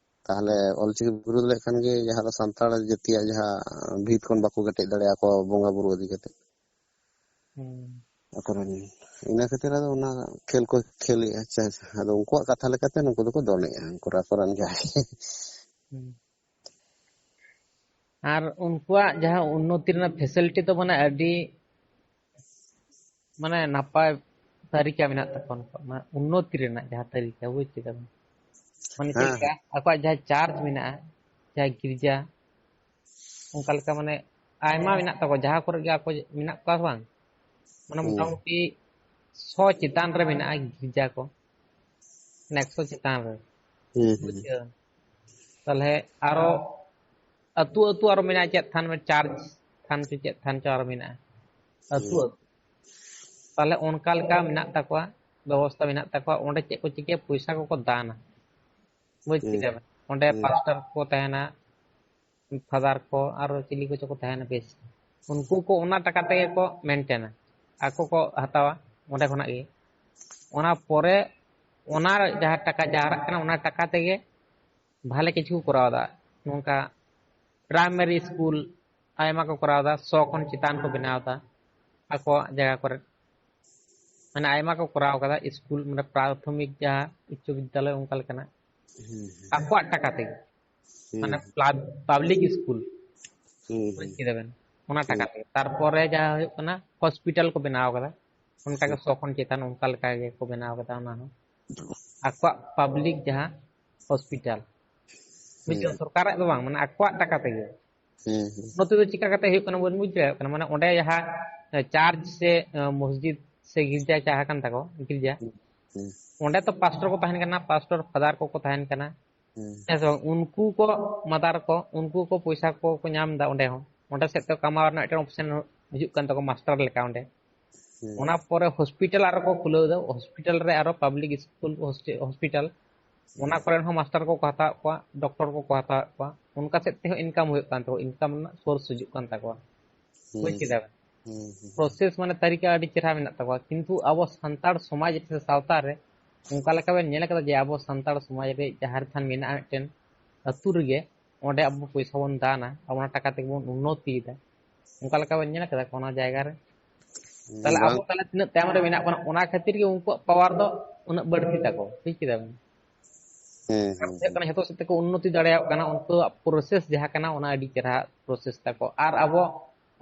ᱛᱟᱦᱞᱮ ᱚᱞᱪᱤᱠᱤ ᱵᱤᱨᱩᱫᱷ ᱞᱮᱠᱷᱟᱱ ᱜᱮ ᱡᱟᱦᱟᱸ ᱫᱚ ᱥᱟᱱᱛᱟᱲ ᱡᱟᱹᱛᱤᱭᱟᱜ ᱡᱟᱦᱟᱸ ᱵᱷᱤᱛ ᱠᱷᱚᱱ ᱵᱟᱠᱚ ᱠᱮᱴᱮᱡ ᱫᱟᱲᱮᱭᱟᱜᱼᱟ ᱟᱠᱚ ᱵᱚᱸᱜᱟ ᱵᱩᱨᱩ ᱤᱫᱤ ᱠᱟᱛᱮ᱾ ᱦᱩᱸ᱾ ᱟᱠᱚᱨᱮᱱ, ᱤᱱᱟᱹ ᱠᱷᱟᱹᱛᱤᱨ ᱟᱫᱚ ᱚᱱᱟ ᱠᱷᱮᱞ ᱠᱚ ᱠᱷᱮᱞᱮᱜᱼᱟ᱾ ᱟᱪᱪᱷᱟ, ᱟᱪᱪᱷᱟ᱾ ᱟᱫᱚ ᱩᱱᱠᱩᱣᱟᱜ ᱠᱟᱛᱷᱟ ᱞᱮᱠᱟᱛᱮ ᱱᱩᱠᱩ ᱫᱚᱠᱚ ᱫᱚᱱᱮᱜᱼᱟ, ᱩᱱᱠᱩ ᱟᱠᱚᱨᱮᱱ ᱡᱟᱦᱟᱸᱭ᱾ ᱦᱩᱸ᱾ ᱟᱨ ᱩᱱᱠᱩᱣᱟᱜ ᱡᱟᱦᱟᱸ ᱩᱱᱱᱚᱛᱤ ᱨᱮᱱᱟᱜ facility ᱫᱚ ᱢᱟᱱᱮ ᱟᱹᱰᱤ, ᱢᱟᱱᱮ ᱱᱟᱯᱟᱭ ᱛᱟᱹᱨᱤᱠᱟ ᱢᱮᱱᱟᱜ ᱛᱟᱠᱚᱣᱟ ᱩᱱᱠᱩᱣᱟᱜ, ᱢᱟᱱᱮ ᱩᱱᱱᱚᱛᱤ ᱨᱮᱱᱟᱜ ᱡᱟᱦᱟᱸ ᱛᱟᱹᱨᱤᱠᱟ, ᱵᱩᱡᱽ ᱠᱮᱫᱟ ᱵᱮᱱ? ᱢᱟᱱᱮ ᱪᱮᱫ ᱦᱮᱸ᱾ ᱞᱮᱠᱟ ᱟᱠᱚᱣᱟᱜ ᱡᱟᱦᱟᱸ church ᱢᱮᱱᱟᱜᱼᱟ, ᱡᱟᱦᱟᱸ ᱜᱤᱨᱡᱟ, ᱚᱱᱠᱟ ᱞᱮᱠᱟ ᱢᱟᱱᱮ ᱟᱭᱢᱟ ᱢᱮᱱᱟᱜ ᱛᱟᱠᱚᱣᱟ, ᱡᱟᱦᱟᱸ ᱠᱚᱨᱮ ᱜᱮ ᱟᱠᱚ ᱢᱮᱱᱟᱜ ᱠᱚᱣᱟ ᱥᱮ ᱵᱟᱝ, ᱢᱟᱱᱮ ᱦᱩᱸ᱾ ᱢᱚᱴᱟᱢᱩᱴᱤ ᱥᱚ ᱪᱮᱛᱟᱱ ᱨᱮ ᱢᱮᱱᱟᱜᱼᱟ ᱜᱤᱨᱡᱟ ᱠᱚ, ᱮᱠᱥᱚ ᱪᱮᱛᱟᱱ ᱨᱮ᱾ ᱦᱩᱸ, ᱦᱩᱸ᱾ ᱵᱩᱡᱷᱟᱹᱣ? ᱛᱟᱦᱞᱮ ᱟᱨᱚ ᱟᱹᱛᱩ ᱟᱹᱛᱩ ᱟᱨᱚ ᱢᱮᱱᱟᱜᱼᱟ, ᱪᱮᱫ ᱛᱷᱟᱱ, ᱪᱟᱨᱪ ᱛᱷᱟᱱ ᱪᱚ ᱪᱮᱫ ᱛᱷᱟᱱ ᱪᱚ ᱟᱨᱚ ᱢᱮᱱᱟᱜᱼᱟ ᱟᱹᱛᱩ ᱦᱩᱸ᱾ ᱟᱹᱛᱩ᱾ ᱛᱟᱦᱞᱮ ᱚᱱᱠᱟ ᱞᱮᱠᱟ ᱢᱮᱱᱟᱜ ᱛᱟᱠᱚᱣᱟ, ᱵᱮᱵᱚᱥᱛᱷᱟ ᱢᱮᱱᱟᱜ ᱛᱟᱠᱚᱣᱟ᱾ ᱚᱸᱰᱮ ᱪᱮᱫ ᱠᱚ ᱪᱤᱠᱟᱹᱭᱟ, ᱯᱚᱭᱥᱟ ᱠᱚᱠᱚ ᱫᱟᱱᱟ, ᱵᱩᱡᱽ ᱦᱩᱸ᱾ ᱠᱮᱫᱟ ᱵᱮᱱ? ᱚᱸᱰᱮ ᱦᱩᱸ᱾ ᱯᱟᱥᱴᱟᱨ ᱠᱚ ᱛᱟᱦᱮᱱᱟ, ᱯᱷᱟᱫᱟᱨ ᱠᱚ, ᱟᱨᱚ ᱪᱤᱞᱤ ᱠᱚᱪᱚ ᱠᱚ ᱛᱟᱦᱮᱱᱟ ᱵᱮᱥ᱾ ᱩᱱᱠᱩ ᱠᱚ ᱚᱱᱟ ᱴᱟᱠᱟ ᱛᱮᱜᱮ ᱠᱚ ᱢᱮᱱᱴᱮᱱᱟ, ᱟᱠᱚ ᱠᱚ ᱦᱟᱛᱟᱣᱟ ᱚᱸᱰᱮ ᱠᱷᱚᱱᱟᱜ ᱜᱮ᱾ ᱚᱱᱟ ᱯᱚᱨᱮ ᱚᱱᱟ ᱡᱟᱦᱟᱸ ᱴᱟᱠᱟ ᱡᱟᱣᱨᱟᱜ ᱠᱟᱱᱟ, ᱚᱱᱟ ᱴᱟᱠᱟ ᱛᱮᱜᱮ ᱵᱷᱟᱞᱮ ᱠᱤᱪᱷᱩ ᱠᱚ ᱠᱚᱨᱟᱣ ᱮᱫᱟ᱾ ᱱᱚᱝᱠᱟ ᱯᱨᱟᱭᱢᱟᱨᱤ ᱥᱠᱩᱞ ᱟᱭᱢᱟ ᱠᱚ ᱠᱚᱨᱟᱣ ᱮᱫᱟ, ᱥᱚ ᱠᱷᱚᱱ ᱪᱮᱛᱟᱱ ᱠᱚ ᱵᱮᱱᱟᱣ ᱮᱫᱟ ᱟᱠᱚᱣᱟᱜ ᱡᱟᱭᱜᱟ ᱠᱚᱨᱮ᱾ ᱢᱟᱱᱮ ᱟᱭᱢᱟ ᱠᱚ ᱠᱚᱨᱟᱣ ᱠᱟᱫᱟ ᱥᱠᱩᱞ, ᱢᱟᱱᱮ ᱯᱨᱟᱛᱷᱚᱢᱤᱠ ᱡᱟᱦᱟᱸ ᱩᱪᱪᱚ ᱵᱤᱫᱽᱫᱟᱞᱚᱭ ᱚᱱᱠᱟ ᱞᱮᱠᱟᱱᱟᱜ ᱦᱩᱸ, ᱦᱩᱸ᱾ ᱟᱠᱚᱣᱟᱜ ᱴᱟᱠᱟ ᱛᱮᱜᱮ, ᱦᱩᱸ, ᱢᱟᱱᱮ ᱦᱩᱸ᱾ Public school. ᱦᱩᱸ, ᱵᱩᱡᱽ ᱦᱩᱸ᱾ ᱠᱮᱫᱟ ᱵᱮᱱ? ᱚᱱᱟ ᱴᱟᱠᱟ ᱦᱩᱸ᱾ ᱛᱮᱜᱮ᱾ ᱛᱟᱨᱯᱚᱨᱮ ᱡᱟᱦᱟᱸ ᱦᱩᱭᱩᱜ ᱠᱟᱱᱟ ᱦᱚᱥᱯᱤᱴᱟᱞ ᱠᱚ ᱵᱮᱱᱟᱣ ᱠᱟᱫᱟ, ᱚᱱᱠᱟ ᱜᱮ ᱦᱩᱸ᱾ ᱥᱚ ᱠᱷᱚᱱ ᱪᱮᱛᱟᱱ ᱚᱱᱠᱟ ᱞᱮᱠᱟ ᱜᱮᱠᱚ ᱵᱮᱱᱟᱣ ᱠᱟᱫᱟ ᱚᱱᱟ ᱦᱚᱸ᱾ ᱟᱠᱚᱣᱟᱜ ᱯᱟᱵᱽᱞᱤᱠ ᱡᱟᱦᱟᱸ ᱦᱚᱥᱯᱤᱴᱟᱞ, ᱵᱩᱡᱽ ᱦᱩᱸ᱾ ᱠᱮᱫᱟ? ᱥᱚᱨᱠᱟᱨᱟᱜ ᱫᱚ ᱵᱟᱝ, ᱢᱟᱱᱮ ᱟᱠᱚᱣᱟᱜ ᱴᱟᱠᱟ ᱛᱮᱜᱮ᱾ ᱦᱩᱸ, ᱦᱩᱸ᱾ ᱱᱚᱛᱮ ᱫᱚ ᱪᱤᱠᱟ ᱠᱟᱛᱮ ᱦᱩᱭᱩᱜ ᱠᱟᱱᱟ ᱵᱚᱱ ᱵᱩᱡᱽ ᱫᱟᱲᱮᱭᱟᱜ ᱠᱟᱱᱟ? ᱢᱟᱱᱮ ᱚᱸᱰᱮ ᱡᱟᱦᱟᱸ, ᱮ, ᱪᱟᱨᱪ ᱥᱮ, ᱮ, ᱢᱚᱥᱡᱤᱫ ᱥᱮ ᱜᱤᱨᱡᱟ ᱡᱟᱦᱟᱸ ᱠᱟᱱ ᱛᱟᱠᱚ, ᱜᱤᱨᱡᱟ, ᱦᱩᱸ, ᱦᱩᱸ᱾ ᱚᱸᱰᱮ ᱛᱚ ᱯᱟᱥᱴᱚᱨ ᱠᱚ ᱛᱟᱦᱮᱱ ᱠᱟᱱᱟ, ᱯᱟᱥᱴᱚᱨ ᱯᱷᱟᱫᱟᱨ ᱠᱚᱠᱚ ᱛᱟᱦᱮᱱ ᱠᱟᱱᱟ᱾ ᱦᱩᱸ᱾ ᱦᱮᱸ ᱥᱮ ᱵᱟᱝ? ᱩᱱᱠᱩ ᱠᱚ ᱢᱟᱫᱟᱨ ᱠᱚ, ᱩᱱᱠᱩ ᱠᱚ ᱯᱚᱭᱥᱟ ᱠᱚ, ᱠᱚ ᱧᱟᱢ ᱮᱫᱟ ᱚᱸᱰᱮ ᱦᱚᱸ᱾ ᱚᱸᱰᱮ ᱥᱮᱫ ᱛᱮ ᱠᱟᱢᱟᱣ ᱨᱮᱱᱟᱜ ᱢᱤᱫᱴᱮᱱ ᱚᱯᱥᱮᱱ ᱦᱤᱡᱩᱜ ᱠᱟᱱ ᱛᱟᱠᱚ ᱢᱟᱥᱴᱟᱨ ᱞᱮᱠᱟ ᱚᱸᱰᱮ᱾ ᱦᱩᱸ᱾ ᱚᱱᱟ ᱯᱚᱨᱮ ᱦᱚᱥᱯᱤᱴᱟᱞ ᱟᱨᱚ ᱠᱚ ᱠᱷᱩᱞᱟᱹᱣ ᱮᱫᱟ, ᱦᱚᱥᱯᱤᱴᱟᱞ ᱨᱮ ᱟᱨᱚ ᱯᱟᱵᱽᱞᱤᱠ ᱥᱠᱩᱞ, ᱦᱚᱥᱴᱮ-, ᱦᱚᱥᱯᱤᱴᱟᱞ᱾ ᱚᱱᱟ ᱦᱩᱸ᱾ ᱠᱚᱨᱮ ᱦᱚᱸ ᱢᱟᱥᱴᱟᱨ ᱠᱚᱠᱚ ᱦᱟᱛᱟᱣᱮᱫ ᱠᱚᱣᱟ, ᱰᱚᱠᱴᱚᱨ ᱠᱚᱠᱚ ᱦᱟᱛᱟᱣᱮᱫ ᱠᱚᱣᱟ᱾ ᱚᱱᱠᱟ ᱥᱮᱫ ᱛᱮᱦᱚᱸ ᱤᱱᱠᱟᱢ ᱦᱩᱭᱩᱜ ᱠᱟᱱ ᱛᱟᱠᱚᱣᱟ, ᱤᱱᱠᱟᱢ ᱨᱮᱱᱟᱜ ᱥᱳᱨᱥ ᱦᱤᱡᱩᱜ ᱠᱟᱱ ᱛᱟᱠᱚᱣᱟ᱾ ᱦᱩᱸ᱾ ᱵᱩᱡᱽ ᱠᱮᱫᱟ ᱵᱮᱱ? ᱦᱩᱸ, ᱦᱩᱸ᱾ ᱯᱨᱚᱥᱮᱥ ᱢᱟᱱᱮ ᱛᱟᱹᱨᱤᱠᱟ ᱟᱹᱰᱤ ᱪᱮᱦᱨᱟ ᱢᱮᱱᱟᱜ ᱛᱟᱠᱚᱣᱟ, ᱠᱤᱱᱛᱩ ᱟᱵᱚ ᱥᱟᱱᱛᱟᱲ ᱥᱚᱢᱟᱡᱽ ᱥᱮ ᱥᱟᱶᱛᱟ ᱨᱮ ᱚᱱᱠᱟ ᱞᱮᱠᱟ ᱵᱮᱱ ᱧᱮᱞ ᱠᱟᱫᱟ ᱡᱮ ᱟᱵᱚ ᱥᱟᱱᱛᱟᱲ ᱥᱚᱢᱟᱡᱽ ᱨᱮ ᱡᱟᱦᱮᱨ ᱛᱷᱟᱱ ᱢᱮᱱᱟᱜᱼᱟ ᱢᱤᱫᱴᱮᱱ ᱟᱹᱛᱩ ᱨᱮᱜᱮ, ᱚᱸᱰᱮ ᱟᱵᱚ ᱯᱚᱭᱥᱟ ᱵᱚᱱ ᱫᱟᱱᱟ, ᱟᱵᱚ ᱚᱱᱟ ᱴᱟᱠᱟ ᱛᱮᱜᱮ ᱵᱚᱱ ᱩᱱᱱᱚᱛᱤᱭᱮᱫᱟ, ᱚᱱᱠᱟ ᱞᱮᱠᱟ ᱵᱮᱱ ᱧᱮᱞ ᱠᱟᱫᱟ ᱚᱱᱟ ᱡᱟᱭᱜᱟ ᱨᱮ? ᱛᱟᱦᱞᱮ ᱟᱵᱚ ᱵᱟᱝ᱾ ᱛᱟᱦᱞᱮ ᱛᱤᱱᱟᱹᱜ ᱛᱟᱭᱚᱢ ᱨᱮ ᱢᱮᱱᱟᱜ ᱵᱚᱱᱟ, ᱚᱱᱟ ᱠᱷᱟᱹᱛᱤᱨ ᱜᱮ ᱩᱱᱠᱩᱣᱟᱜ ᱯᱟᱣᱟᱨ ᱫᱚ ᱩᱱᱟᱹᱜ ᱵᱟᱹᱲᱛᱤ ᱛᱟᱠᱚ, ᱵᱩᱡᱽ ᱠᱮᱫᱟ ᱵᱮᱱ? ᱦᱮᱸ, ᱦᱮᱸ, ᱦᱮᱸ᱾ ᱡᱚᱛᱚ ᱥᱮᱫ ᱛᱮᱠᱚ ᱩᱱᱱᱚᱛᱤ ᱫᱟᱲᱮᱭᱟᱜ ᱠᱟᱱᱟ, ᱩᱱᱠᱩᱣᱟᱜ ᱯᱨᱚᱥᱮᱥ ᱡᱟᱦᱟᱸ ᱠᱟᱱᱟ ᱚᱱᱟ ᱟᱹᱰᱤ ᱪᱮᱦᱨᱟ ᱯᱨᱚᱥᱮᱥ ᱛᱟᱠᱚ᱾ ᱟᱨ ᱟᱵᱚ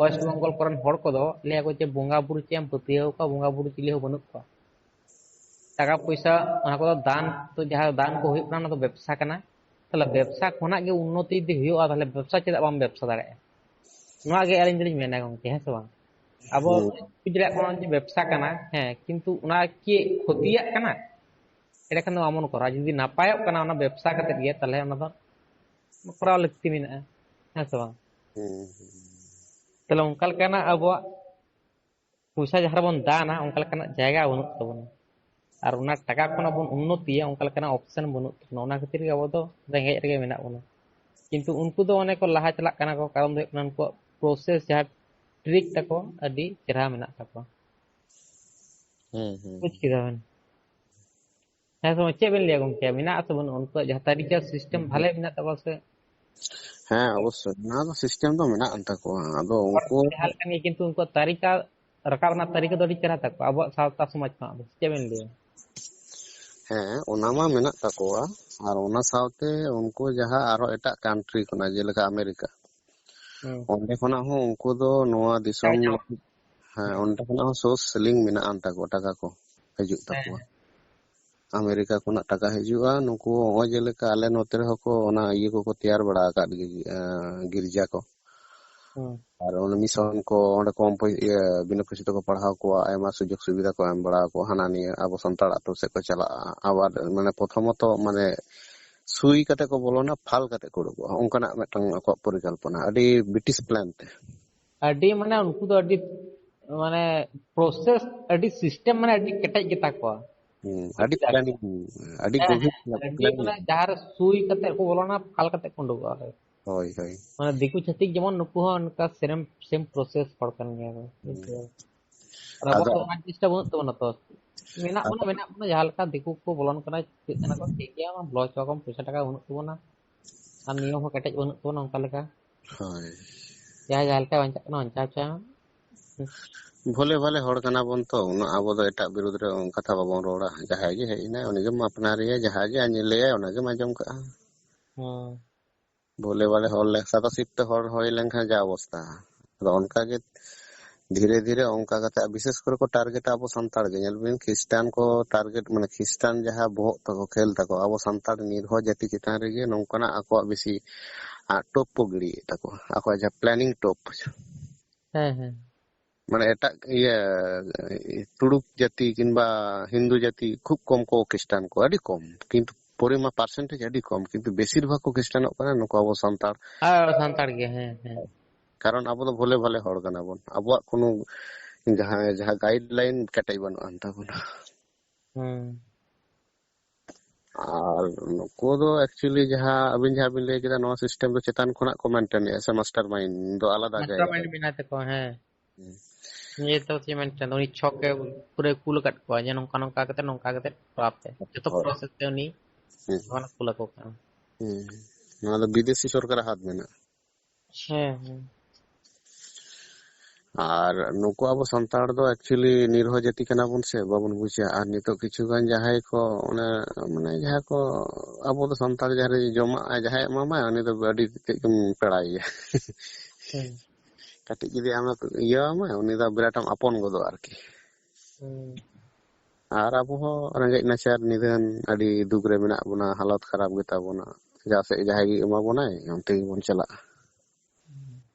ᱳᱭᱮᱥᱴ ᱵᱮᱝᱜᱚᱞ ᱠᱚᱨᱮᱱ ᱦᱚᱲ ᱠᱚᱫᱚ ᱞᱟᱹᱭᱟ ᱠᱚ ᱡᱮ ᱵᱚᱸᱜᱟ ᱵᱩᱨᱩ ᱪᱮᱫ ᱮᱢ ᱯᱟᱹᱛᱭᱟᱹᱣ ᱠᱚᱣᱟ, ᱵᱚᱸᱜᱟ ᱵᱩᱨᱩ ᱪᱤᱞᱤ ᱦᱚᱸ ᱵᱟᱹᱱᱩᱜ ᱠᱚᱣᱟ᱾ ᱴᱟᱠᱟ ᱯᱚᱭᱥᱟ ᱚᱱᱟ ᱠᱚᱫᱚ ᱫᱟᱱ, ᱛᱚ ᱡᱟᱦᱟᱸ ᱫᱟᱱ ᱠᱚ ᱦᱩᱭᱩᱜ ᱠᱟᱱᱟ ᱚᱱᱟ ᱫᱚ ᱵᱮᱵᱽᱥᱟ ᱠᱟᱱᱟ᱾ ᱛᱟᱦᱞᱮ ᱵᱮᱵᱽᱥᱟ ᱠᱷᱚᱱᱟᱜ ᱜᱮ ᱩᱱᱱᱚᱛᱤ ᱡᱩᱫᱤ ᱦᱩᱭᱩᱜᱼᱟ, ᱛᱟᱦᱞᱮ ᱵᱮᱵᱽᱥᱟ ᱪᱮᱫᱟᱜ ᱵᱟᱢ ᱵᱮᱵᱽᱥᱟ ᱫᱟᱲᱮᱭᱟᱜᱼᱟ? ᱱᱚᱣᱟ ᱜᱮ ᱟᱹᱞᱤᱧ ᱫᱚᱞᱤᱧ ᱢᱮᱱᱟ ᱜᱚᱝᱠᱮ, ᱦᱮᱸ ᱥᱮ ᱵᱟᱝ? ᱟᱵᱚ ᱦᱩᱸ᱾ ᱵᱩᱡᱽ ᱫᱟᱲᱮᱭᱟᱜ ᱠᱟᱱᱟ ᱡᱮ ᱵᱮᱵᱽᱥᱟ ᱠᱟᱱᱟ, ᱦᱮᱸ, ᱠᱤᱱᱛᱩ ᱚᱱᱟ ᱠᱤ ᱠᱷᱚᱛᱤᱭᱟᱜ ᱠᱟᱱᱟ? ᱮᱸᱰᱮᱠᱷᱟᱱ ᱫᱚ ᱵᱟᱵᱚᱱ ᱠᱚᱨᱟᱣᱟ᱾ ᱡᱩᱫᱤ ᱱᱟᱯᱟᱭᱚᱜ ᱠᱟᱱᱟ ᱚᱱᱟ ᱵᱮᱵᱽᱥᱟ ᱠᱟᱛᱮ ᱜᱮ, ᱛᱟᱦᱚᱞᱮ ᱚᱱᱟ ᱫᱚ ᱠᱚᱨᱟᱣ ᱞᱟᱹᱠᱛᱤ ᱢᱮᱱᱟᱜᱼᱟ, ᱦᱮᱸ ᱥᱮ ᱵᱟᱝ? ᱦᱩᱸ, ᱦᱩᱸ᱾ ᱛᱟᱦᱚᱞᱮ ᱚᱱᱠᱟ ᱞᱮᱠᱟᱱᱟᱜ ᱟᱵᱚᱣᱟᱜ ᱯᱚᱭᱥᱟ ᱡᱟᱦᱟᱸ ᱨᱮᱵᱚᱱ ᱫᱟᱱᱟ, ᱚᱱᱠᱟ ᱞᱮᱠᱟᱱᱟᱜ ᱡᱟᱭᱜᱟ ᱵᱟᱹᱱᱩᱜ ᱛᱟᱵᱚᱱᱟ᱾ ᱟᱨ ᱚᱱᱟ ᱴᱟᱠᱟ ᱠᱷᱚᱱᱟᱜ ᱵᱚᱱ ᱩᱱᱱᱚᱛᱤᱭᱟ, ᱚᱱᱠᱟ ᱞᱮᱠᱟᱱᱟᱜ ᱚᱯᱥᱮᱱ ᱵᱟᱹᱱᱩᱜ ᱛᱟᱵᱚᱱᱟ᱾ ᱚᱱᱟ ᱠᱷᱟᱹᱛᱤᱨ ᱜᱮ ᱟᱵᱚ ᱫᱚ ᱨᱮᱸᱜᱮᱡ ᱨᱮᱜᱮ ᱢᱮᱱᱟᱜ ᱵᱚᱱᱟ᱾ ᱠᱤᱱᱛᱩ ᱩᱱᱠᱩ ᱫᱚ ᱚᱱᱮ ᱠᱚ ᱞᱟᱦᱟ ᱪᱟᱞᱟᱜ ᱠᱟᱱᱟ ᱠᱚ, ᱠᱟᱨᱚᱱ ᱫᱚ ᱦᱩᱭᱩᱜ ᱠᱟᱱᱟ ᱩᱱᱠᱩᱣᱟᱜ ᱯᱨᱚᱥᱮᱥ ᱡᱟᱦᱟᱸ ᱴᱨᱤᱠ ᱛᱟᱠᱚ ᱟᱹᱰᱤ ᱪᱮᱦᱨᱟ ᱢᱮᱱᱟᱜ ᱛᱟᱠᱚᱣᱟ᱾ ᱦᱩᱸ, ᱦᱩᱸ᱾ ᱵᱩᱡᱽ ᱠᱮᱫᱟ ᱵᱮᱱ? ᱦᱮᱸ ᱥᱮ ᱵᱟᱝ? ᱪᱮᱫ ᱵᱮᱱ ᱞᱟᱹᱭᱟ ᱜᱚᱝᱠᱮ, ᱢᱮᱱᱟᱜ ᱟᱥᱮ ᱵᱟᱹᱱᱩᱜᱼᱟ ᱩᱱᱠᱩᱣᱟᱜ ᱡᱟᱦᱟᱸ ᱛᱟᱹᱨᱤᱠᱟ ᱥᱤᱥᱴᱮᱢ ᱵᱷᱟᱞᱮ ᱢᱮᱱᱟᱜ ᱛᱟᱠᱚᱣᱟ ᱥᱮ? ᱦᱮᱸ, ᱚᱵᱚᱥᱥᱳᱭ, ᱚᱱᱟ ᱫᱚ ᱥᱤᱥᱴᱮᱢ ᱫᱚ ᱢᱮᱱᱟᱜ ᱟᱱ ᱛᱟᱠᱚᱣᱟ᱾ ᱟᱫᱚ ᱦᱚᱲ ᱩᱱᱠᱩ ᱡᱟᱦᱟᱸ ᱞᱮᱠᱟᱱ ᱜᱮ, ᱠᱤᱱᱛᱩ ᱩᱱᱠᱩᱣᱟᱜ ᱛᱟᱹᱨᱤᱠᱟ ᱨᱟᱠᱟᱵ ᱨᱮᱱᱟᱜ ᱛᱟᱹᱨᱤᱠᱟ ᱫᱚ ᱟᱹᱰᱤ ᱪᱮᱦᱨᱟ ᱛᱟᱠᱚᱣᱟ, ᱟᱵᱚᱣᱟᱜ ᱥᱟᱶᱛᱟ ᱥᱚᱢᱟᱡᱽ ᱠᱷᱚᱱᱟᱜ ᱫᱚ᱾ ᱪᱮᱫ ᱵᱮᱱ ᱞᱟᱹᱭᱟ? ᱦᱮᱸ, ᱚᱱᱟ ᱢᱟ ᱢᱮᱱᱟᱜ ᱛᱟᱠᱚᱣᱟ᱾ ᱟᱨ ᱚᱱᱟ ᱥᱟᱶᱛᱮ ᱩᱱᱠᱩ ᱡᱟᱦᱟᱸ ᱟᱨᱦᱚᱸ ᱮᱴᱟᱜ ᱠᱟᱱᱴᱨᱤ ᱠᱷᱚᱱᱟᱜ, ᱡᱮᱞᱮᱠᱟ ᱟᱢᱮᱨᱤᱠᱟ, ᱦᱩᱸ᱾ ᱚᱸᱰᱮ ᱠᱷᱚᱱᱟᱜ ᱦᱚᱸ ᱩᱱᱠᱩ ᱫᱚ ᱱᱚᱣᱟ ᱫᱤᱥᱚᱢ ᱦᱮᱸ, ᱞᱟᱹᱜᱤᱫ, ᱦᱮᱸ, ᱦᱮᱸ᱾ ᱚᱸᱰᱮ ᱠᱷᱚᱱᱟᱜ ᱦᱚᱸ ᱥᱳᱨᱥ ᱥᱮᱞᱤᱝ ᱢᱮᱱᱟᱜ ᱟᱱ ᱛᱟᱠᱚᱣᱟ, ᱴᱟᱠᱟ ᱠᱚ ᱦᱤᱡᱩᱜ ᱦᱮᱸ, ᱛᱟᱠᱚᱣᱟ᱾ ᱦᱮᱸ᱾ ᱟᱢᱮᱨᱤᱠᱟ ᱠᱷᱚᱱᱟᱜ ᱴᱟᱠᱟ ᱦᱤᱡᱩᱜᱼᱟ᱾ ᱱᱩᱠᱩ ᱱᱚᱜᱼᱚᱭ ᱡᱮᱞᱮᱠᱟ ᱟᱞᱮ ᱱᱚᱛᱮ ᱨᱮᱦᱚᱸ ᱠᱚ ᱚᱱᱟ ᱤᱭᱟᱹ ᱠᱚᱠᱚ ᱛᱮᱭᱟᱨ ᱵᱟᱲᱟ ᱟᱠᱟᱫ ᱜᱮ, ᱟᱸ, ᱜᱤᱨᱡᱟ ᱠᱚ᱾ ᱦᱩᱸ᱾ ᱟᱨ ᱚᱱᱟ ᱢᱤᱥᱚᱱ ᱠᱚ, ᱚᱸᱰᱮ ᱠᱚᱢ ᱯᱚᱭ-, ᱤᱭᱟᱹ, ᱵᱤᱱᱟᱹ ᱯᱚᱭᱥᱟ ᱛᱮᱠᱚ ᱯᱟᱲᱦᱟᱣ ᱠᱚᱣᱟ, ᱟᱭᱢᱟ ᱥᱩᱡᱳᱜᱽ ᱥᱩᱵᱤᱫᱷᱟ ᱠᱚ ᱮᱢ ᱵᱟᱲᱟ ᱟᱠᱚᱣᱟ᱾ ᱦᱟᱱᱟ ᱱᱤᱭᱟᱹ ᱟᱵᱚ ᱥᱟᱱᱛᱟᱲ ᱟᱛᱳ ᱥᱮᱫ ᱠᱚ ᱪᱟᱞᱟᱜᱼᱟ᱾ ᱟᱵᱟᱨ ᱢᱟᱱᱮ ᱯᱨᱚᱛᱷᱚᱢᱚᱛᱚ ᱢᱟᱱᱮ ᱥᱩᱭ ᱠᱟᱛᱮ ᱠᱚ ᱵᱚᱞᱚᱱᱟ, ᱯᱷᱟᱞ ᱠᱟᱛᱮ ᱠᱚ ᱩᱰᱩᱠᱚᱜᱼᱟ᱾ ᱚᱱᱠᱟᱱᱟᱜ ᱢᱤᱫᱴᱟᱝ ᱟᱠᱚᱣᱟᱜ ᱯᱚᱨᱤᱠᱚᱞᱯᱚᱱᱟ, ᱟᱹᱰᱤ ᱵᱨᱤᱴᱤᱥ ᱯᱞᱮᱱ ᱛᱮ᱾ ᱟᱹᱰᱤ ᱢᱟᱱᱮ ᱩᱱᱠᱩ ᱫᱚ ᱟᱹᱰᱤ ᱢᱟᱱᱮ ᱯᱨᱚᱥᱮᱥ, ᱟᱹᱰᱤ ᱥᱤᱥᱴᱮᱢ ᱢᱟᱱᱮ ᱟᱹᱰᱤ ᱠᱮᱴᱮᱡ ᱜᱮᱛᱟ ᱠᱚᱣᱟ᱾ ᱦᱩᱸ, ᱟᱹᱰᱤ ᱵᱩᱡᱽ ᱠᱮᱫᱟ ᱵᱤᱱ? ᱯᱞᱮᱱᱤᱝ, ᱟᱹᱰᱤ ᱦᱮᱸ, ᱜᱚᱵᱷᱤᱨ ᱦᱮᱸ, ᱟᱹᱰᱤ ᱯᱞᱮᱱᱤᱝ᱾ ᱢᱟᱱᱮ ᱡᱟᱦᱟᱸ ᱨᱮ ᱥᱩᱭ ᱠᱟᱛᱮ ᱠᱚ ᱵᱚᱞᱚᱱᱟ, ᱯᱷᱟᱞ ᱠᱟᱛᱮ ᱠᱚ ᱩᱰᱩᱠᱚᱜᱼᱟ᱾ ᱦᱳᱭ, ᱦᱳᱭ᱾ ᱢᱟᱱᱮ ᱫᱤᱠᱩ ᱪᱷᱟᱹᱛᱤᱠ ᱡᱮᱢᱚᱱ ᱱᱩᱠᱩ ᱦᱚᱸ ᱚᱱᱠᱟ ᱥᱮᱢ, ᱥᱮᱢ ᱯᱨᱚᱥᱮᱥ ᱦᱚᱲ ᱠᱟᱱ ᱜᱮᱭᱟ ᱠᱚ, ᱵᱩᱡᱽ ᱦᱩᱸ᱾ ᱠᱮᱫᱟ? ᱟᱨ ᱟᱵᱚᱣᱟᱜ ᱟᱫᱚ ᱫᱚ ᱚᱱᱟ ᱡᱤᱱᱤᱥᱴᱟ ᱵᱟᱹᱱᱩᱜ ᱛᱟᱵᱚᱱᱟ ᱛᱚ᱾ ᱢᱮᱱᱟᱜ ᱟᱫᱚ ᱵᱚᱱᱟ, ᱢᱮᱱᱟᱜ ᱵᱚᱱᱟ, ᱡᱟᱦᱟᱸ ᱞᱮᱠᱟ ᱫᱤᱠᱩ ᱠᱚ ᱵᱚᱞᱚᱱ ᱠᱟᱱᱟ, ᱪᱤᱠᱟᱹᱜ ᱠᱟᱱᱟ ᱠᱚ, ᱴᱷᱤᱠ ᱜᱮᱭᱟ, ᱵᱚᱞᱚ ᱦᱚᱪᱚ ᱟᱠᱚᱢ, ᱯᱚᱭᱥᱟ ᱴᱟᱠᱟ ᱵᱟᱹᱱᱩᱜ ᱛᱟᱵᱚᱱᱟ᱾ ᱟᱨ ᱱᱤᱭᱚᱢ ᱦᱚᱸ ᱠᱮᱴᱮᱡ ᱵᱟᱹᱱᱩᱜ ᱛᱟᱵᱚᱱᱟ ᱚᱱᱠᱟ ᱞᱮᱠᱟ᱾ ᱦᱳᱭ᱾ ᱡᱟᱦᱟᱸᱭ ᱡᱟᱦᱟᱸ ᱞᱮᱠᱟᱭ ᱵᱟᱧᱪᱟᱜ ᱠᱟᱱᱟ, ᱵᱟᱧᱪᱟᱣ ᱦᱚᱪᱚᱭ ᱢᱮ᱾ ᱵᱷᱳᱞᱮ ᱵᱷᱟᱞᱮ ᱦᱚᱲ ᱠᱟᱱᱟ ᱵᱚᱱ ᱛᱚ, ᱩᱱᱟᱹᱜ ᱟᱵᱚ ᱫᱚ ᱮᱴᱟᱜ ᱵᱤᱨᱩᱫᱽ ᱨᱮ ᱠᱟᱛᱷᱟ ᱵᱟᱵᱚᱱ ᱨᱚᱲᱟ᱾ ᱡᱟᱦᱟᱸᱭ ᱜᱮ ᱦᱮᱡ ᱮᱱᱟᱭ, ᱩᱱᱤ ᱜᱮᱢ ᱟᱯᱱᱟᱨᱮᱭᱟ, ᱡᱟᱦᱟᱸᱭ ᱜᱮ ᱞᱟᱹᱭᱟᱭ, ᱚᱱᱟ ᱜᱮᱢ ᱟᱸᱡᱚᱢ ᱠᱟᱜᱼᱟ᱾ ᱦᱩᱸ᱾ ᱵᱷᱳᱞᱮ ᱵᱷᱟᱞᱮ ᱦᱚᱲ ᱞᱮ-, ᱥᱟᱫᱟ ᱥᱤᱯ ᱛᱮ ᱦᱚᱲ ᱦᱩᱭ ᱞᱮᱱᱠᱷᱟᱱ ᱡᱟ ᱚᱵᱚᱥᱛᱟ᱾ ᱟᱫᱚ ᱚᱱᱠᱟ ᱜᱮ ᱫᱷᱤᱨᱮ ᱫᱷᱤᱨᱮ ᱚᱱᱠᱟ ᱠᱟᱛᱮ, ᱵᱤᱥᱮᱥ ᱠᱚᱨᱮ ᱠᱚ ᱴᱟᱨᱜᱮᱴᱟ ᱟᱵᱚ ᱥᱟᱱᱛᱟᱲ ᱜᱮ᱾ ᱧᱮᱞ ᱵᱤᱱ, ᱠᱷᱨᱤᱥᱴᱟᱱ ᱠᱚ ᱴᱟᱨᱜᱮᱴ, ᱢᱟᱱᱮ ᱠᱷᱨᱤᱥᱴᱟᱱ ᱡᱟᱦᱟᱸ ᱵᱚᱦᱚᱜ ᱛᱟᱠᱚ, ᱠᱷᱮᱞ ᱛᱟᱠᱚ, ᱟᱵᱚ ᱥᱟᱱᱛᱟᱲ ᱱᱤᱨᱵᱷᱚᱨ ᱡᱟᱹᱛᱤ ᱪᱮᱛᱟᱱ ᱨᱮᱜᱮ ᱱᱚᱝᱠᱟᱱᱟᱜ ᱟᱠᱚᱣᱟᱜ ᱵᱮᱥᱤ ᱴᱳᱯ ᱠᱚ ᱜᱤᱲᱤᱭᱮᱫ ᱛᱟᱠᱚᱣᱟ, ᱟᱠᱚᱣᱟᱜ ᱡᱟᱦᱟᱸ ᱯᱞᱮᱱᱤᱝ ᱴᱳᱯ᱾ ᱦᱮᱸ ᱦᱮᱸ ᱢᱟᱱᱮ ᱮᱴᱟᱜ ᱤᱭᱟᱹ ᱛᱩᱲᱩᱠ ᱡᱟᱹᱛᱤ ᱠᱤᱝᱵᱟ ᱦᱤᱱᱫᱩ ᱡᱟᱹᱛᱤ ᱠᱷᱩᱵ ᱠᱚᱢ ᱠᱚ ᱠᱷᱨᱤᱥᱴᱟᱱ ᱠᱚ, ᱟᱹᱰᱤ ᱠᱚᱢ, ᱠᱤᱱᱛᱩ ᱯᱚᱨᱤᱢᱟ ᱯᱟᱨᱥᱮᱱᱴᱮᱡᱽ ᱟᱹᱰᱤ ᱠᱚᱢ, ᱠᱤᱱᱛᱩ ᱵᱮᱥᱤᱨ ᱵᱷᱟᱜᱽ ᱠᱚ ᱠᱷᱨᱤᱥᱴᱟᱱᱚᱜ ᱠᱟᱱᱟ ᱱᱩᱠᱩ ᱟᱵᱚ ᱥᱟᱱᱛᱟᱲ᱾ ᱟᱨ ᱥᱟᱱᱛᱟᱲ ᱜᱮ, ᱦᱮᱸ ᱦᱮᱸ᱾ ᱠᱟᱨᱚᱱ ᱟᱵᱚ ᱫᱚ ᱵᱷᱚᱞᱮ ᱵᱷᱟᱞᱮ ᱦᱚᱲ ᱠᱟᱱᱟ ᱵᱚᱱ, ᱟᱵᱚᱣᱟᱜ ᱠᱳᱱᱳ ᱡᱟᱦᱟᱸ ᱡᱟᱦᱟᱸ ᱜᱟᱭᱤᱰ ᱞᱟᱭᱤᱱ ᱠᱮᱴᱮᱡ ᱵᱟᱹᱱᱩᱜ ᱟᱱ ᱛᱟᱵᱚᱱᱟ᱾ ᱦᱩᱸ ᱟᱨ ᱱᱩᱠᱩ ᱫᱚ ᱮᱠᱪᱩᱭᱮᱞᱤ ᱡᱟᱦᱟᱸ ᱟᱵᱤᱱ ᱡᱟᱦᱟᱸ ᱵᱤᱱ ᱞᱟᱹᱭ ᱠᱮᱫᱟ, ᱱᱚᱣᱟ ᱥᱤᱥᱴᱮᱢ ᱫᱚ ᱪᱮᱛᱟᱱ ᱠᱷᱚᱱᱟᱜ ᱠᱚ ᱢᱮᱱᱴᱮᱱ ᱮᱫᱟ ᱥᱮ ᱢᱟᱥᱴᱟᱨ ᱢᱟᱭᱤᱱᱰ ᱫᱚ ᱟᱞᱟᱫᱟ ᱢᱟᱥᱴᱟᱨ ᱡᱟᱭᱜᱟ ᱨᱮ? ᱢᱟᱭᱤᱱᱰ ᱢᱮᱱᱟᱭ ᱛᱟᱠᱚᱣᱟ, ᱦᱮᱸ᱾ ᱦᱩᱸ᱾ ᱱᱤᱭᱟᱹ ᱛᱚ ᱪᱮᱫ ᱢᱮᱱ ᱠᱮᱫᱟ, ᱩᱱᱤ ᱪᱷᱚᱠ ᱮ ᱯᱩᱨᱟᱹ ᱠᱩᱞ ᱟᱠᱟᱫ ᱠᱚᱣᱟ ᱡᱮ ᱱᱚᱝᱠᱟ ᱱᱚᱝᱠᱟ ᱠᱟᱛᱮ, ᱱᱚᱝᱠᱟ ᱠᱟᱛᱮ ᱠᱚᱨᱟᱣ ᱯᱮ, ᱡᱚᱛᱚ ᱦᱳᱭ᱾ ᱯᱨᱚᱥᱮᱥ ᱛᱮ ᱩᱱᱤ ᱦᱩᱸ᱾ ᱚᱱᱟ ᱠᱩᱞ ᱟᱠᱚ ᱠᱟᱱᱟ᱾ ᱦᱩᱸ᱾ ᱱᱚᱣᱟ ᱫᱚ ᱵᱤᱫᱮᱥᱤ ᱥᱚᱨᱠᱟᱨᱟᱜ ᱦᱟᱛ ᱢᱮᱱᱟᱜᱼᱟ᱾ ᱦᱮᱸ ᱦᱮᱸ᱾ ᱟᱨ ᱱᱩᱠᱩ ᱟᱵᱚ ᱥᱟᱱᱛᱟᱲ ᱫᱚ ᱮᱠᱪᱩᱭᱮᱞᱤ ᱱᱤᱨᱦᱚ ᱡᱟᱹᱛᱤ ᱠᱟᱱᱟ ᱵᱚᱱ ᱥᱮ, ᱵᱟᱵᱚᱱ ᱵᱩᱡᱟ᱾ ᱟᱨ ᱱᱤᱛᱚᱜ ᱠᱤᱪᱷᱩ ᱜᱟᱱ ᱡᱟᱦᱟᱸᱭ ᱠᱚ ᱚᱱᱮ ᱢᱟᱱᱮ ᱡᱟᱦᱟᱸ ᱠᱚ ᱟᱵᱚ ᱫᱚ ᱥᱟᱱᱛᱟᱲ ᱡᱟᱦᱟᱸ ᱨᱮ ᱡᱚᱢᱟᱜ ᱡᱟᱦᱟᱸᱭ ᱮᱢᱟᱢᱟᱭ, ᱩᱱᱤ ᱫᱚ ᱟᱹᱰᱤ ᱠᱟᱹᱡ ᱜᱮᱢ ᱯᱮᱲᱟᱭᱮᱭᱟ᱾ ᱦᱮᱸ᱾ ᱠᱟᱹᱴᱤᱡ ᱡᱩᱫᱤ ᱟᱢ ᱤᱭᱟᱹ ᱟᱢᱟ, ᱩᱱᱤ ᱫᱚ ᱵᱤᱨᱟᱴ ᱮᱢ ᱟᱯᱚᱱ ᱜᱚᱫᱚᱜᱼᱟ ᱟᱨᱠᱤ᱾ ᱦᱩᱸ᱾ ᱟᱨ ᱟᱵᱚ ᱦᱚᱸ ᱨᱮᱸᱜᱮᱡ ᱱᱟᱪᱟᱨ ᱱᱤᱫᱷᱟᱹᱱ ᱟᱹᱰᱤ ᱫᱩᱠ ᱨᱮ ᱢᱮᱱᱟᱜ ᱵᱚᱱᱟ, ᱦᱟᱞᱚᱛ ᱠᱷᱟᱨᱟᱯ ᱜᱮᱛᱟ ᱵᱚᱱᱟ᱾ ᱡᱟᱦᱟᱸ ᱥᱮᱫ ᱡᱟᱦᱟᱸᱭ ᱜᱮ ᱮᱢᱟ ᱵᱚᱱᱟᱭ, ᱚᱱᱛᱮ ᱜᱮᱵᱚᱱ ᱪᱟᱞᱟᱜᱼᱟ᱾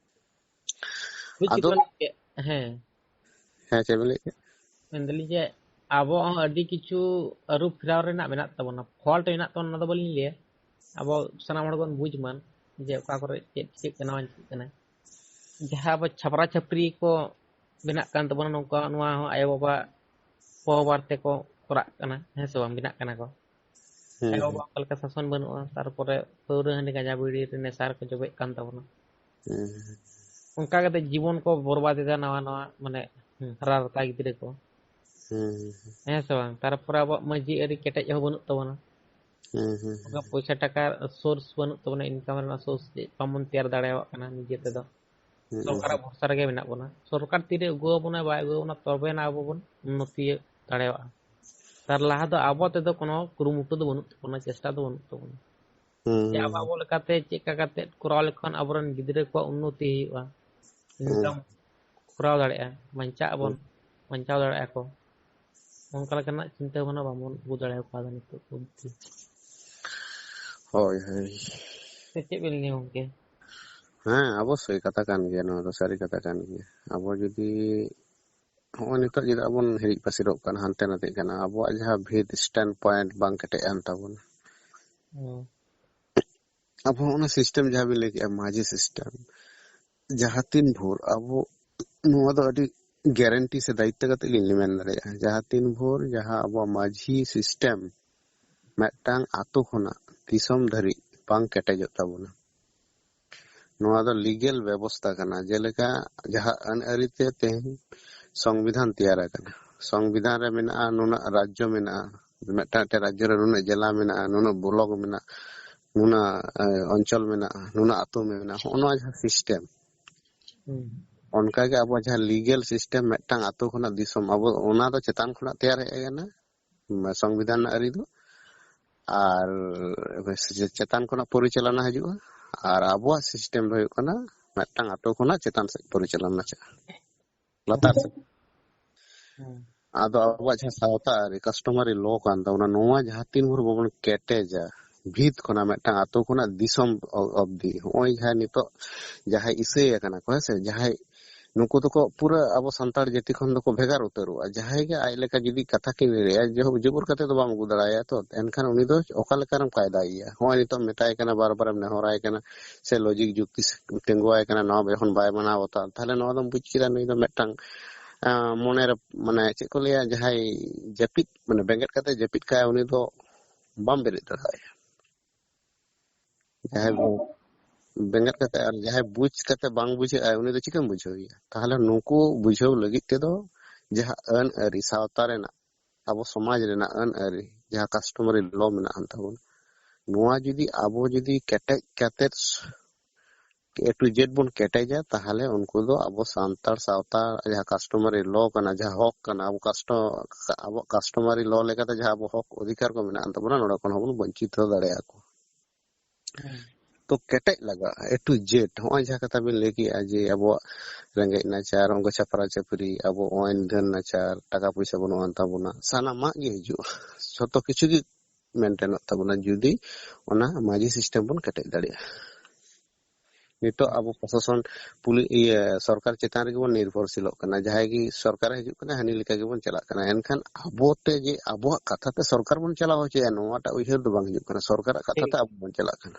ᱵᱩᱡᱽ ᱟᱫᱚ ᱠᱮᱫᱟ ᱵᱤᱱ? ᱦᱮᱸ᱾ ᱦᱮᱸ, ᱪᱮᱫ ᱵᱮᱱ ᱞᱟᱹᱭᱮᱫ ᱛᱟᱦᱮᱸᱫ? ᱢᱮᱱᱫᱟᱞᱤᱧ ᱡᱮ ᱟᱵᱚ ᱦᱚᱸ ᱟᱹᱰᱤ ᱠᱤᱪᱷᱩ ᱟᱹᱨᱩ ᱯᱷᱮᱨᱟᱣ ᱨᱮᱱᱟᱜ ᱢᱮᱱᱟᱜ ᱛᱟᱵᱚᱱᱟ, ᱯᱷᱚᱞᱴ ᱢᱮᱱᱟᱜ ᱛᱟᱵᱚᱱᱟ, ᱚᱱᱟ ᱫᱚ ᱵᱟᱹᱞᱤᱧ ᱞᱟᱹᱭᱟ᱾ ᱟᱵᱚ ᱥᱟᱱᱟᱢ ᱦᱚᱲ ᱵᱚᱱ ᱵᱩᱡᱽ ᱢᱟ ᱡᱮ ᱚᱠᱟ ᱠᱚᱨᱮ ᱪᱮᱫ ᱪᱤᱠᱟᱹᱜ ᱠᱟᱱᱟ, ᱵᱟᱝ ᱪᱤᱠᱟᱹᱜ ᱠᱟᱱᱟ᱾ ᱡᱟᱦᱟᱸ ᱟᱵᱚ ᱪᱷᱟᱯᱨᱟ ᱪᱷᱟᱯᱨᱤ ᱠᱚ ᱵᱮᱱᱟᱜ ᱠᱟᱱ ᱛᱟᱵᱚᱱᱟ, ᱱᱚᱝᱠᱟ ᱱᱚᱣᱟ ᱦᱚᱸ ᱟᱭᱳᱼᱵᱟᱵᱟ ᱯᱚᱦᱚᱵᱟᱨ ᱛᱮᱠᱚ ᱠᱚᱨᱟᱜ ᱠᱟᱱᱟ, ᱦᱮᱸ ᱥᱮ ᱵᱟᱝ? ᱵᱮᱱᱟᱜ ᱠᱟᱱᱟ ᱠᱚ᱾ ᱦᱩᱸ, ᱟᱭᱳᱼᱵᱟᱵᱟ ᱚᱱᱠᱟ ᱞᱮᱠᱟ ᱥᱟᱥᱚᱱ ᱵᱟᱹᱱᱩᱜᱼᱟ, ᱛᱟᱨᱯᱚᱨᱮ ᱯᱟᱹᱣᱨᱟᱹ ᱦᱟᱺᱰᱤ ᱜᱟᱸᱡᱟ ᱵᱤᱲᱤ ᱨᱮ ᱱᱮᱥᱟ ᱨᱮᱠᱚ ᱡᱚᱵᱮᱜ ᱠᱟᱱ ᱛᱟᱵᱚᱱᱟ᱾ ᱦᱩᱸ, ᱚᱱᱠᱟ ᱠᱟᱛᱮ ᱡᱤᱵᱚᱱ ᱠᱚ ᱵᱚᱨᱵᱟᱫ ᱮᱫᱟ ᱱᱟᱣᱟ ᱱᱟᱣᱟ, ᱢᱟᱱᱮ, ᱦᱩᱸ, ᱦᱟᱨᱟ ᱨᱟᱛᱟ ᱜᱤᱫᱽᱨᱟᱹ ᱠᱚ᱾ ᱦᱩᱸ, ᱦᱮᱸ ᱥᱮ ᱵᱟᱝ? ᱛᱟᱨᱯᱚᱨᱮ ᱟᱵᱚᱣᱟᱜ ᱢᱟᱹᱡᱷᱤ ᱟᱹᱨᱤ ᱠᱮᱴᱮᱡ ᱦᱚᱸ ᱵᱟᱹᱱᱩᱜ ᱛᱟᱵᱚᱱᱟ᱾ ᱦᱩᱸ, ᱦᱩᱸ, ᱚᱱᱠᱟ ᱯᱚᱭᱥᱟ ᱴᱟᱠᱟ ᱥᱳᱨᱥ ᱵᱟᱹᱱᱩᱜ ᱛᱟᱵᱚᱱᱟ, ᱤᱱᱠᱟᱢ ᱨᱮᱱᱟᱜ ᱥᱳᱨᱥ ᱪᱮᱫ ᱵᱟᱵᱚᱱ ᱛᱮᱭᱟᱨ ᱫᱟᱲᱮᱭᱟᱜ ᱠᱟᱱᱟ ᱱᱤᱡᱮ ᱛᱮᱫᱚ᱾ ᱦᱩᱸ, ᱥᱚᱨᱠᱟᱨᱟᱜ ᱵᱷᱚᱨᱥᱟ ᱨᱮᱜᱮ ᱢᱮᱱᱟᱜ ᱵᱚᱱᱟ᱾ ᱥᱚᱨᱠᱟᱨ ᱛᱤᱨᱮ ᱟᱹᱜᱩ ᱟᱵᱚᱱᱟ, ᱵᱟᱭ ᱟᱹᱜᱩ ᱟᱵᱚᱱᱟ, ᱛᱚᱵᱮ ᱱᱟ ᱟᱵᱚ ᱵᱚᱱ ᱩᱱᱱᱚᱛᱤ ᱫᱟᱲᱮᱭᱟᱜᱼᱟ᱾ ᱛᱟᱨ ᱞᱟᱦᱟ ᱫᱚ ᱟᱵᱚ ᱛᱮᱫᱚ ᱠᱳᱱᱳ ᱠᱩᱨᱩᱢᱩᱴᱩ ᱫᱚ ᱵᱟᱹᱱᱩᱜ ᱛᱟᱵᱚᱱᱟ, ᱪᱮᱥᱴᱟ ᱫᱚ ᱵᱟᱹᱱᱩᱜ ᱛᱟᱵᱚᱱᱟ᱾ ᱦᱩᱸ, ᱡᱮ ᱟᱵᱚ ᱟᱵᱚ ᱞᱮᱠᱟᱛᱮ ᱪᱮᱫ ᱞᱮᱠᱟ ᱠᱟᱛᱮ ᱠᱚᱨᱟᱣ ᱞᱮᱠᱷᱟᱱ ᱟᱵᱚᱨᱮᱱ ᱜᱤᱫᱽᱨᱟᱹ ᱠᱚᱣᱟᱜ ᱩᱱᱱᱚᱛᱤ ᱦᱩᱭᱩᱜᱼᱟ, ᱤᱱᱠᱟᱢ ᱠᱚᱨᱟᱣ ᱫᱟᱲᱮᱭᱟᱜᱼᱟ, ᱵᱟᱧᱪᱟᱜ ᱟᱵᱚᱱ, ᱵᱟᱧᱪᱟᱣ ᱫᱟᱲᱮᱭᱟᱜᱼᱟ ᱠᱚ, ᱚᱱᱠᱟ ᱞᱮᱠᱟᱱᱟᱜ ᱪᱤᱱᱛᱟᱹ ᱵᱷᱟᱵᱽᱱᱟ ᱵᱟᱵᱚᱱ ᱟᱹᱜᱩ ᱫᱟᱲᱮ ᱟᱠᱟᱫᱟ ᱱᱤᱛᱚᱜ ᱚᱵᱫᱤ᱾ ᱦᱳᱭ, ᱦᱳᱭ᱾ ᱪᱮᱫ ᱵᱤᱱ ᱞᱟᱹᱭᱟ ᱜᱚᱝᱠᱮ? ᱦᱮᱸ, ᱚᱵᱚᱥᱥᱳᱭ ᱠᱟᱛᱷᱟ ᱠᱟᱱ ᱜᱮᱭᱟ, ᱱᱚᱣᱟ ᱫᱚ ᱥᱟᱹᱨᱤ ᱠᱟᱛᱷᱟ ᱠᱟᱱ ᱜᱮᱭᱟ᱾ ᱟᱵᱚ ᱡᱩᱫᱤ ᱦᱚᱸᱜᱼᱚᱭ ᱱᱤᱛᱚᱜ ᱪᱮᱫᱟᱜ ᱵᱚᱱ ᱦᱤᱨᱤᱡ ᱯᱟᱹᱥᱤᱨᱚᱜ ᱠᱟᱱᱟ, ᱦᱟᱱᱛᱮ ᱱᱟᱛᱮᱜ ᱠᱟᱱᱟ, ᱟᱵᱚᱣᱟᱜ ᱡᱟᱦᱟᱸ ᱵᱷᱮᱫ ᱥᱴᱮᱱᱰ ᱯᱚᱭᱮᱱᱴ ᱵᱟᱝ ᱠᱮᱴᱮᱡ ᱟᱱ ᱛᱟᱵᱚᱱᱟ᱾ ᱦᱩᱸ᱾ ᱟᱵᱚ ᱚᱱᱟ ᱥᱤᱥᱴᱮᱢ ᱡᱟᱦᱟᱸ ᱵᱤᱱ ᱞᱟᱹᱭ ᱠᱮᱜᱼᱟ, ᱢᱟᱹᱡᱷᱤ ᱥᱤᱥᱴᱮᱢ, ᱡᱟᱦᱟᱸ ᱛᱤᱱ ᱵᱷᱳᱨ ᱟᱵᱚ ᱱᱚᱣᱟ ᱫᱚ ᱟᱹᱰᱤ ᱜᱮᱨᱮᱱᱴᱤ ᱥᱮ ᱫᱟᱭᱤᱛᱛᱚ ᱠᱟᱛᱮ ᱞᱤᱧ ᱢᱮᱱ ᱫᱟᱲᱮᱭᱟᱜᱼᱟ, ᱡᱟᱦᱟᱸ ᱛᱤᱱ ᱵᱷᱳᱨ ᱡᱟᱦᱟᱸ ᱟᱵᱚᱣᱟᱜ ᱢᱟᱹᱡᱷᱤ ᱥᱤᱥᱴᱮᱢ ᱢᱤᱫᱴᱟᱝ ᱟᱛᱳ ᱠᱷᱚᱱᱟᱜ ᱫᱤᱥᱚᱢ ᱫᱷᱟᱹᱨᱤᱡ ᱵᱟᱝ ᱠᱮᱴᱮᱡᱚᱜ ᱛᱟᱵᱚᱱᱟ, ᱱᱚᱣᱟ ᱫᱚ ᱞᱤᱜᱮᱞ ᱵᱮᱵᱚᱥᱛᱟ ᱠᱟᱱᱟ᱾ ᱡᱮᱞᱮᱠᱟ ᱡᱟᱦᱟᱸ ᱟᱹᱱ ᱟᱹᱨᱤ ᱛᱮ ᱛᱮᱦᱮᱧ ᱥᱚᱝᱵᱤᱫᱷᱟᱱ ᱛᱮᱭᱟᱨ ᱟᱠᱟᱱᱟ, ᱥᱚᱝᱵᱤᱫᱷᱟᱱ ᱨᱮ ᱢᱮᱱᱟᱜᱼᱟ ᱱᱩᱱᱟᱹᱜ ᱨᱟᱡᱽᱡᱚ ᱢᱮᱱᱟᱜᱼᱟ, ᱢᱤᱫᱴᱟᱝ ᱢᱤᱫᱴᱟᱝ ᱨᱟᱡᱽᱡᱚ ᱨᱮ ᱱᱩᱱᱟᱹᱜ ᱡᱮᱞᱟ ᱢᱮᱱᱟᱜᱼᱟ, ᱱᱩᱱᱟᱹᱜ ᱵᱞᱚᱠ ᱢᱮᱱᱟᱜᱼᱟ, ᱱᱩᱱᱟᱹᱜ ᱮ, ᱚᱧᱪᱚᱞ ᱢᱮᱱᱟᱜᱼᱟ, ᱱᱩᱱᱟᱹᱜ ᱟᱛᱳ ᱢᱮᱱᱟᱜᱼᱟ, ᱦᱚᱸᱜᱼᱚ ᱱᱚᱣᱟ ᱡᱟᱦᱟᱸ ᱥᱤᱥᱴᱮᱢ, ᱦᱩᱸ᱾ ᱚᱱᱠᱟᱜᱮ ᱟᱵᱚ ᱡᱟᱦᱟᱸ ᱞᱤᱜᱮᱞ ᱥᱤᱥᱴᱮᱢ ᱢᱤᱫᱴᱟᱝ ᱟᱛᱳ ᱠᱷᱚᱱᱟᱜ ᱫᱤᱥᱚᱢ, ᱟᱵᱚ ᱚᱱᱟ ᱫᱚ ᱪᱮᱛᱟᱱ ᱠᱷᱚᱱᱟᱜ ᱛᱮᱭᱟᱨ ᱦᱮᱡ ᱟᱠᱟᱱᱟ, ᱥᱚᱝᱵᱤᱫᱷᱟᱱ ᱨᱮᱱᱟᱜ ᱟᱹᱨᱤ ᱫᱚ᱾ ᱟᱨ ᱪᱮᱛᱟᱱ ᱠᱷᱚᱱᱟᱜ ᱯᱚᱨᱤᱪᱟᱞᱚᱱᱟ ᱦᱤᱡᱩᱜᱼᱟ᱾ ᱟᱨ ᱟᱵᱚᱣᱟᱜ ᱥᱤᱥᱴᱮᱢ ᱫᱚ ᱦᱩᱭᱩᱜ ᱠᱟᱱᱟ ᱢᱤᱫᱴᱟᱝ ᱟᱛᱳ ᱠᱷᱚᱱᱟᱜ ᱪᱮᱛᱟᱱ ᱥᱮᱫ ᱯᱚᱨᱤᱪᱟᱞᱚᱱᱟ ᱪᱟᱜᱼᱟ, ᱞᱟᱛᱟᱨ ᱥᱮᱫ᱾ ᱦᱩᱸ᱾ ᱟᱫᱚ ᱟᱵᱚᱣᱟᱜ ᱡᱟᱦᱟᱸ ᱥᱟᱶᱛᱟ ᱟᱹᱨᱤ, ᱠᱟᱥᱴᱚᱢᱟᱨᱤ ᱞᱚ ᱠᱟᱱ ᱛᱟᱵᱚᱱᱟ, ᱱᱚᱣᱟ ᱡᱟᱦᱟᱸ ᱛᱤᱱ ᱵᱷᱳᱨ ᱵᱟᱵᱚᱱ ᱠᱮᱴᱮᱡᱟ ᱵᱷᱤᱛ ᱠᱷᱚᱱᱟᱜ, ᱢᱤᱫᱴᱟᱝ ᱟᱛᱳ ᱠᱷᱚᱱᱟᱜ ᱫᱤᱥᱚᱢ ᱚ-, ᱚᱵᱫᱤ, ᱦᱚᱸᱜᱼᱚᱭ ᱡᱟᱦᱟᱸ ᱱᱤᱛᱚᱜ ᱡᱟᱦᱟᱸᱭ ᱤᱥᱟᱹᱭ ᱟᱠᱟᱱᱟ ᱠᱚ, ᱦᱮᱸ ᱥᱮ, ᱡᱟᱦᱟᱸᱭ ᱱᱩᱠᱩ ᱫᱚᱠᱚ ᱯᱩᱨᱟᱹ ᱟᱵᱚ ᱥᱟᱱᱛᱟᱲ ᱡᱟᱹᱛᱤ ᱠᱷᱚᱱ ᱫᱚᱠᱚ ᱵᱷᱮᱜᱟᱨ ᱩᱛᱟᱹᱨᱚᱜᱼᱟ᱾ ᱡᱟᱦᱟᱸᱭ ᱜᱮ ᱟᱡ ᱞᱮᱠᱟ ᱡᱩᱫᱤ ᱠᱟᱛᱷᱟ ᱠᱤᱱ ᱞᱟᱹᱭᱟ, ᱡᱚ-, ᱡᱚᱵᱚᱨ ᱠᱟᱛᱮ ᱫᱚ ᱵᱟᱢ ᱟᱹᱜᱩ ᱫᱟᱲᱮᱟᱭᱟ ᱛᱚ, ᱮᱱᱠᱷᱟᱱ ᱩᱱᱤ ᱫᱚ ᱚᱠᱟ ᱞᱮᱠᱟᱨᱮᱢ ᱠᱟᱭᱫᱟᱭᱮᱭᱟ? ᱦᱚᱸᱜᱼᱚᱭ ᱱᱤᱛᱚᱜ ᱢᱮᱛᱟᱭ ᱠᱟᱱᱟ, ᱵᱟᱨ ᱵᱟᱨᱮᱢ ᱱᱮᱦᱚᱨᱟᱭ ᱠᱟᱱᱟ ᱥᱮ ᱞᱚᱡᱤᱠ ᱡᱩᱠᱛᱤ ᱛᱤᱸᱜᱩᱣᱟᱭ ᱠᱟᱱᱟ, ᱱᱚᱣᱟ ᱡᱚᱠᱷᱚᱱ ᱵᱟᱭ ᱢᱟᱱᱟᱣ ᱵᱟᱛᱟᱣᱟ, ᱛᱟᱦᱞᱮ ᱱᱚᱣᱟ ᱫᱚᱢ ᱵᱩᱡᱽ ᱠᱮᱫᱟ ᱱᱩᱭ ᱫᱚ ᱢᱤᱫᱴᱟᱝ, ᱟᱸ, ᱢᱚᱱᱮᱨᱮ, ᱢᱟᱱᱮ, ᱪᱮᱫ ᱠᱚ ᱞᱟᱹᱭᱟ, ᱡᱟᱦᱟᱸᱭ ᱡᱟᱹᱯᱤᱫ, ᱢᱟᱱᱮ, ᱵᱮᱸᱜᱮᱫ ᱠᱟᱛᱮ ᱡᱟᱹᱯᱤᱫ ᱠᱟᱜᱼᱟᱭ, ᱩᱱᱤ ᱫᱚ ᱵᱟᱢ ᱵᱮᱨᱮᱫ ᱫᱟᱲᱮᱭᱟᱭᱟ᱾ ᱡᱟᱦᱟᱸᱭ ᱵᱮᱸᱜᱮᱫ ᱠᱟᱛᱮ ᱟᱨ ᱡᱟᱦᱟᱸᱭ ᱵᱩᱡᱽ ᱠᱟᱛᱮ ᱵᱟᱝ ᱵᱩᱡᱷᱟᱹᱜᱼᱟ, ᱩᱱᱤ ᱫᱚ ᱪᱤᱠᱟᱹᱢ ᱵᱩᱡᱷᱟᱹᱣᱮᱭᱟ? ᱛᱟᱦᱞᱮ ᱱᱩᱠᱩ ᱵᱩᱡᱷᱟᱹᱣ ᱞᱟᱹᱜᱤᱫ ᱛᱮᱫᱚ ᱡᱟᱦᱟᱸ ᱟᱹᱱ ᱟᱹᱨᱤ ᱥᱟᱶᱛᱟ ᱨᱮᱱᱟᱜ, ᱟᱵᱚ ᱥᱚᱢᱟᱡᱽ ᱨᱮᱱᱟᱜ ᱟᱹᱱ ᱟᱹᱨᱤ, ᱡᱟᱦᱟᱸ customary law ᱢᱮᱱᱟᱜ ᱟᱱ ᱛᱟᱵᱚᱱ, ᱱᱚᱣᱟ ᱡᱩᱫᱤ ᱟᱵᱚ ᱡᱩᱫᱤ ᱠᱮᱴᱮᱡ ᱠᱟᱛᱮ A to Z ᱵᱚᱱ ᱠᱮᱴᱮᱡᱟ, ᱛᱟᱦᱞᱮ ᱩᱱᱠᱩ ᱫᱚ ᱟᱵᱚ ᱥᱟᱱᱛᱟᱲ ᱥᱟᱶᱛᱟ ᱡᱟᱦᱟᱸ customary law ᱠᱟᱱᱟ, ᱡᱟᱦᱟᱸ ᱦᱚᱠ ᱠᱟᱱᱟ, ᱟᱵᱚ ᱠᱟᱥᱴᱚ-, ᱟᱵᱚᱣᱟᱜ customary law ᱞᱮᱠᱟᱛᱮ ᱡᱟᱦᱟᱸ ᱟᱵᱚ ᱦᱚᱠ ᱚᱫᱷᱤᱠᱟᱨ ᱠᱚ ᱢᱮᱱᱟᱜ ᱟᱱ ᱛᱟᱵᱚᱱᱟ, ᱱᱚᱰᱮ ᱠᱷᱚᱱ ᱦᱚᱸᱵᱚᱱ ᱵᱚᱧᱪᱤᱛ ᱫᱟᱲᱮᱭᱟᱠᱚᱣᱟ᱾ ᱦᱮᱸ᱾ ᱛᱚ ᱠᱮᱴᱮᱡ ᱞᱟᱜᱟᱜᱼᱟ, A to Z᱾ ᱦᱚᱸᱜᱼᱚᱭ ᱡᱟᱦᱟᱸ ᱠᱟᱛᱷᱟ ᱵᱤᱱ ᱞᱟᱹᱭ ᱠᱮᱜᱼᱟ ᱡᱮ ᱟᱵᱚᱣᱟᱜ ᱨᱮᱸᱜᱮᱡ ᱱᱟᱪᱟᱨ, ᱩᱱᱠᱩ ᱪᱷᱟᱯᱨᱟ ᱪᱷᱟᱹᱯᱨᱤ, ᱟᱵᱚ ᱱᱚᱜᱼᱚᱭ ᱱᱤᱫᱷᱟᱹᱱ ᱱᱟᱪᱟᱨ, ᱴᱟᱠᱟ ᱯᱚᱭᱥᱟ ᱵᱟᱹᱱᱩᱜ ᱟᱱ ᱛᱟᱵᱚᱱᱟ, ᱥᱟᱱᱟᱢᱟᱜ ᱜᱮ ᱦᱤᱡᱩᱜᱼᱟ, ᱡᱷᱚᱛᱚ ᱠᱤᱪᱷᱩ ᱜᱮ ᱢᱮᱱᱴᱮᱱᱚᱜ ᱛᱟᱵᱚᱱᱟ, ᱡᱩᱫᱤ ᱚᱱᱟ ᱢᱟᱹᱡᱷᱤ ᱥᱤᱥᱴᱮᱢ ᱵᱚᱱ ᱠᱮᱴᱮᱡ ᱫᱟᱲᱮᱭᱟᱜᱼᱟ᱾ ᱱᱤᱛᱚᱜ ᱟᱵᱚ ᱯᱨᱚᱥᱟᱥᱚᱱ, ᱯᱩᱞᱤ-, ᱤᱭᱟᱹ, ᱥᱚᱨᱠᱟᱨ ᱪᱮᱛᱟᱱ ᱨᱮᱜᱮ ᱵᱚᱱ ᱱᱤᱨᱵᱷᱚᱨᱥᱤᱞᱚᱜ ᱠᱟᱱᱟ᱾ ᱡᱟᱦᱟᱸᱭ ᱜᱮ ᱥᱚᱨᱠᱟᱨᱮ ᱦᱤᱡᱩᱜ ᱠᱟᱱᱟ, ᱦᱟᱹᱱᱤ ᱞᱮᱠᱟ ᱜᱮᱵᱚᱱ ᱪᱟᱞᱟᱜ ᱠᱟᱱᱟ᱾ ᱮᱱᱠᱷᱟᱱ ᱟᱵᱚ ᱛᱮ ᱡᱮ ᱟᱵᱚᱣᱟᱜ ᱠᱟᱛᱷᱟ ᱛᱮ ᱥᱚᱨᱠᱟᱨ ᱵᱚᱱ ᱪᱟᱞᱟᱣ ᱦᱚᱪᱚᱭᱟ, ᱱᱚᱣᱟᱴᱟᱜ ᱩᱭᱦᱟᱹᱨ ᱫᱚ ᱵᱟᱝ ᱦᱤᱡᱩᱜ ᱠᱟᱱᱟ᱾ ᱥᱚᱨᱠᱟᱨᱟᱜ ᱠᱟᱛᱷᱟ ᱴᱷᱤᱠ᱾ ᱛᱮ ᱟᱵᱚ ᱵᱚᱱ ᱪᱟᱞᱟᱜ ᱠᱟᱱᱟ᱾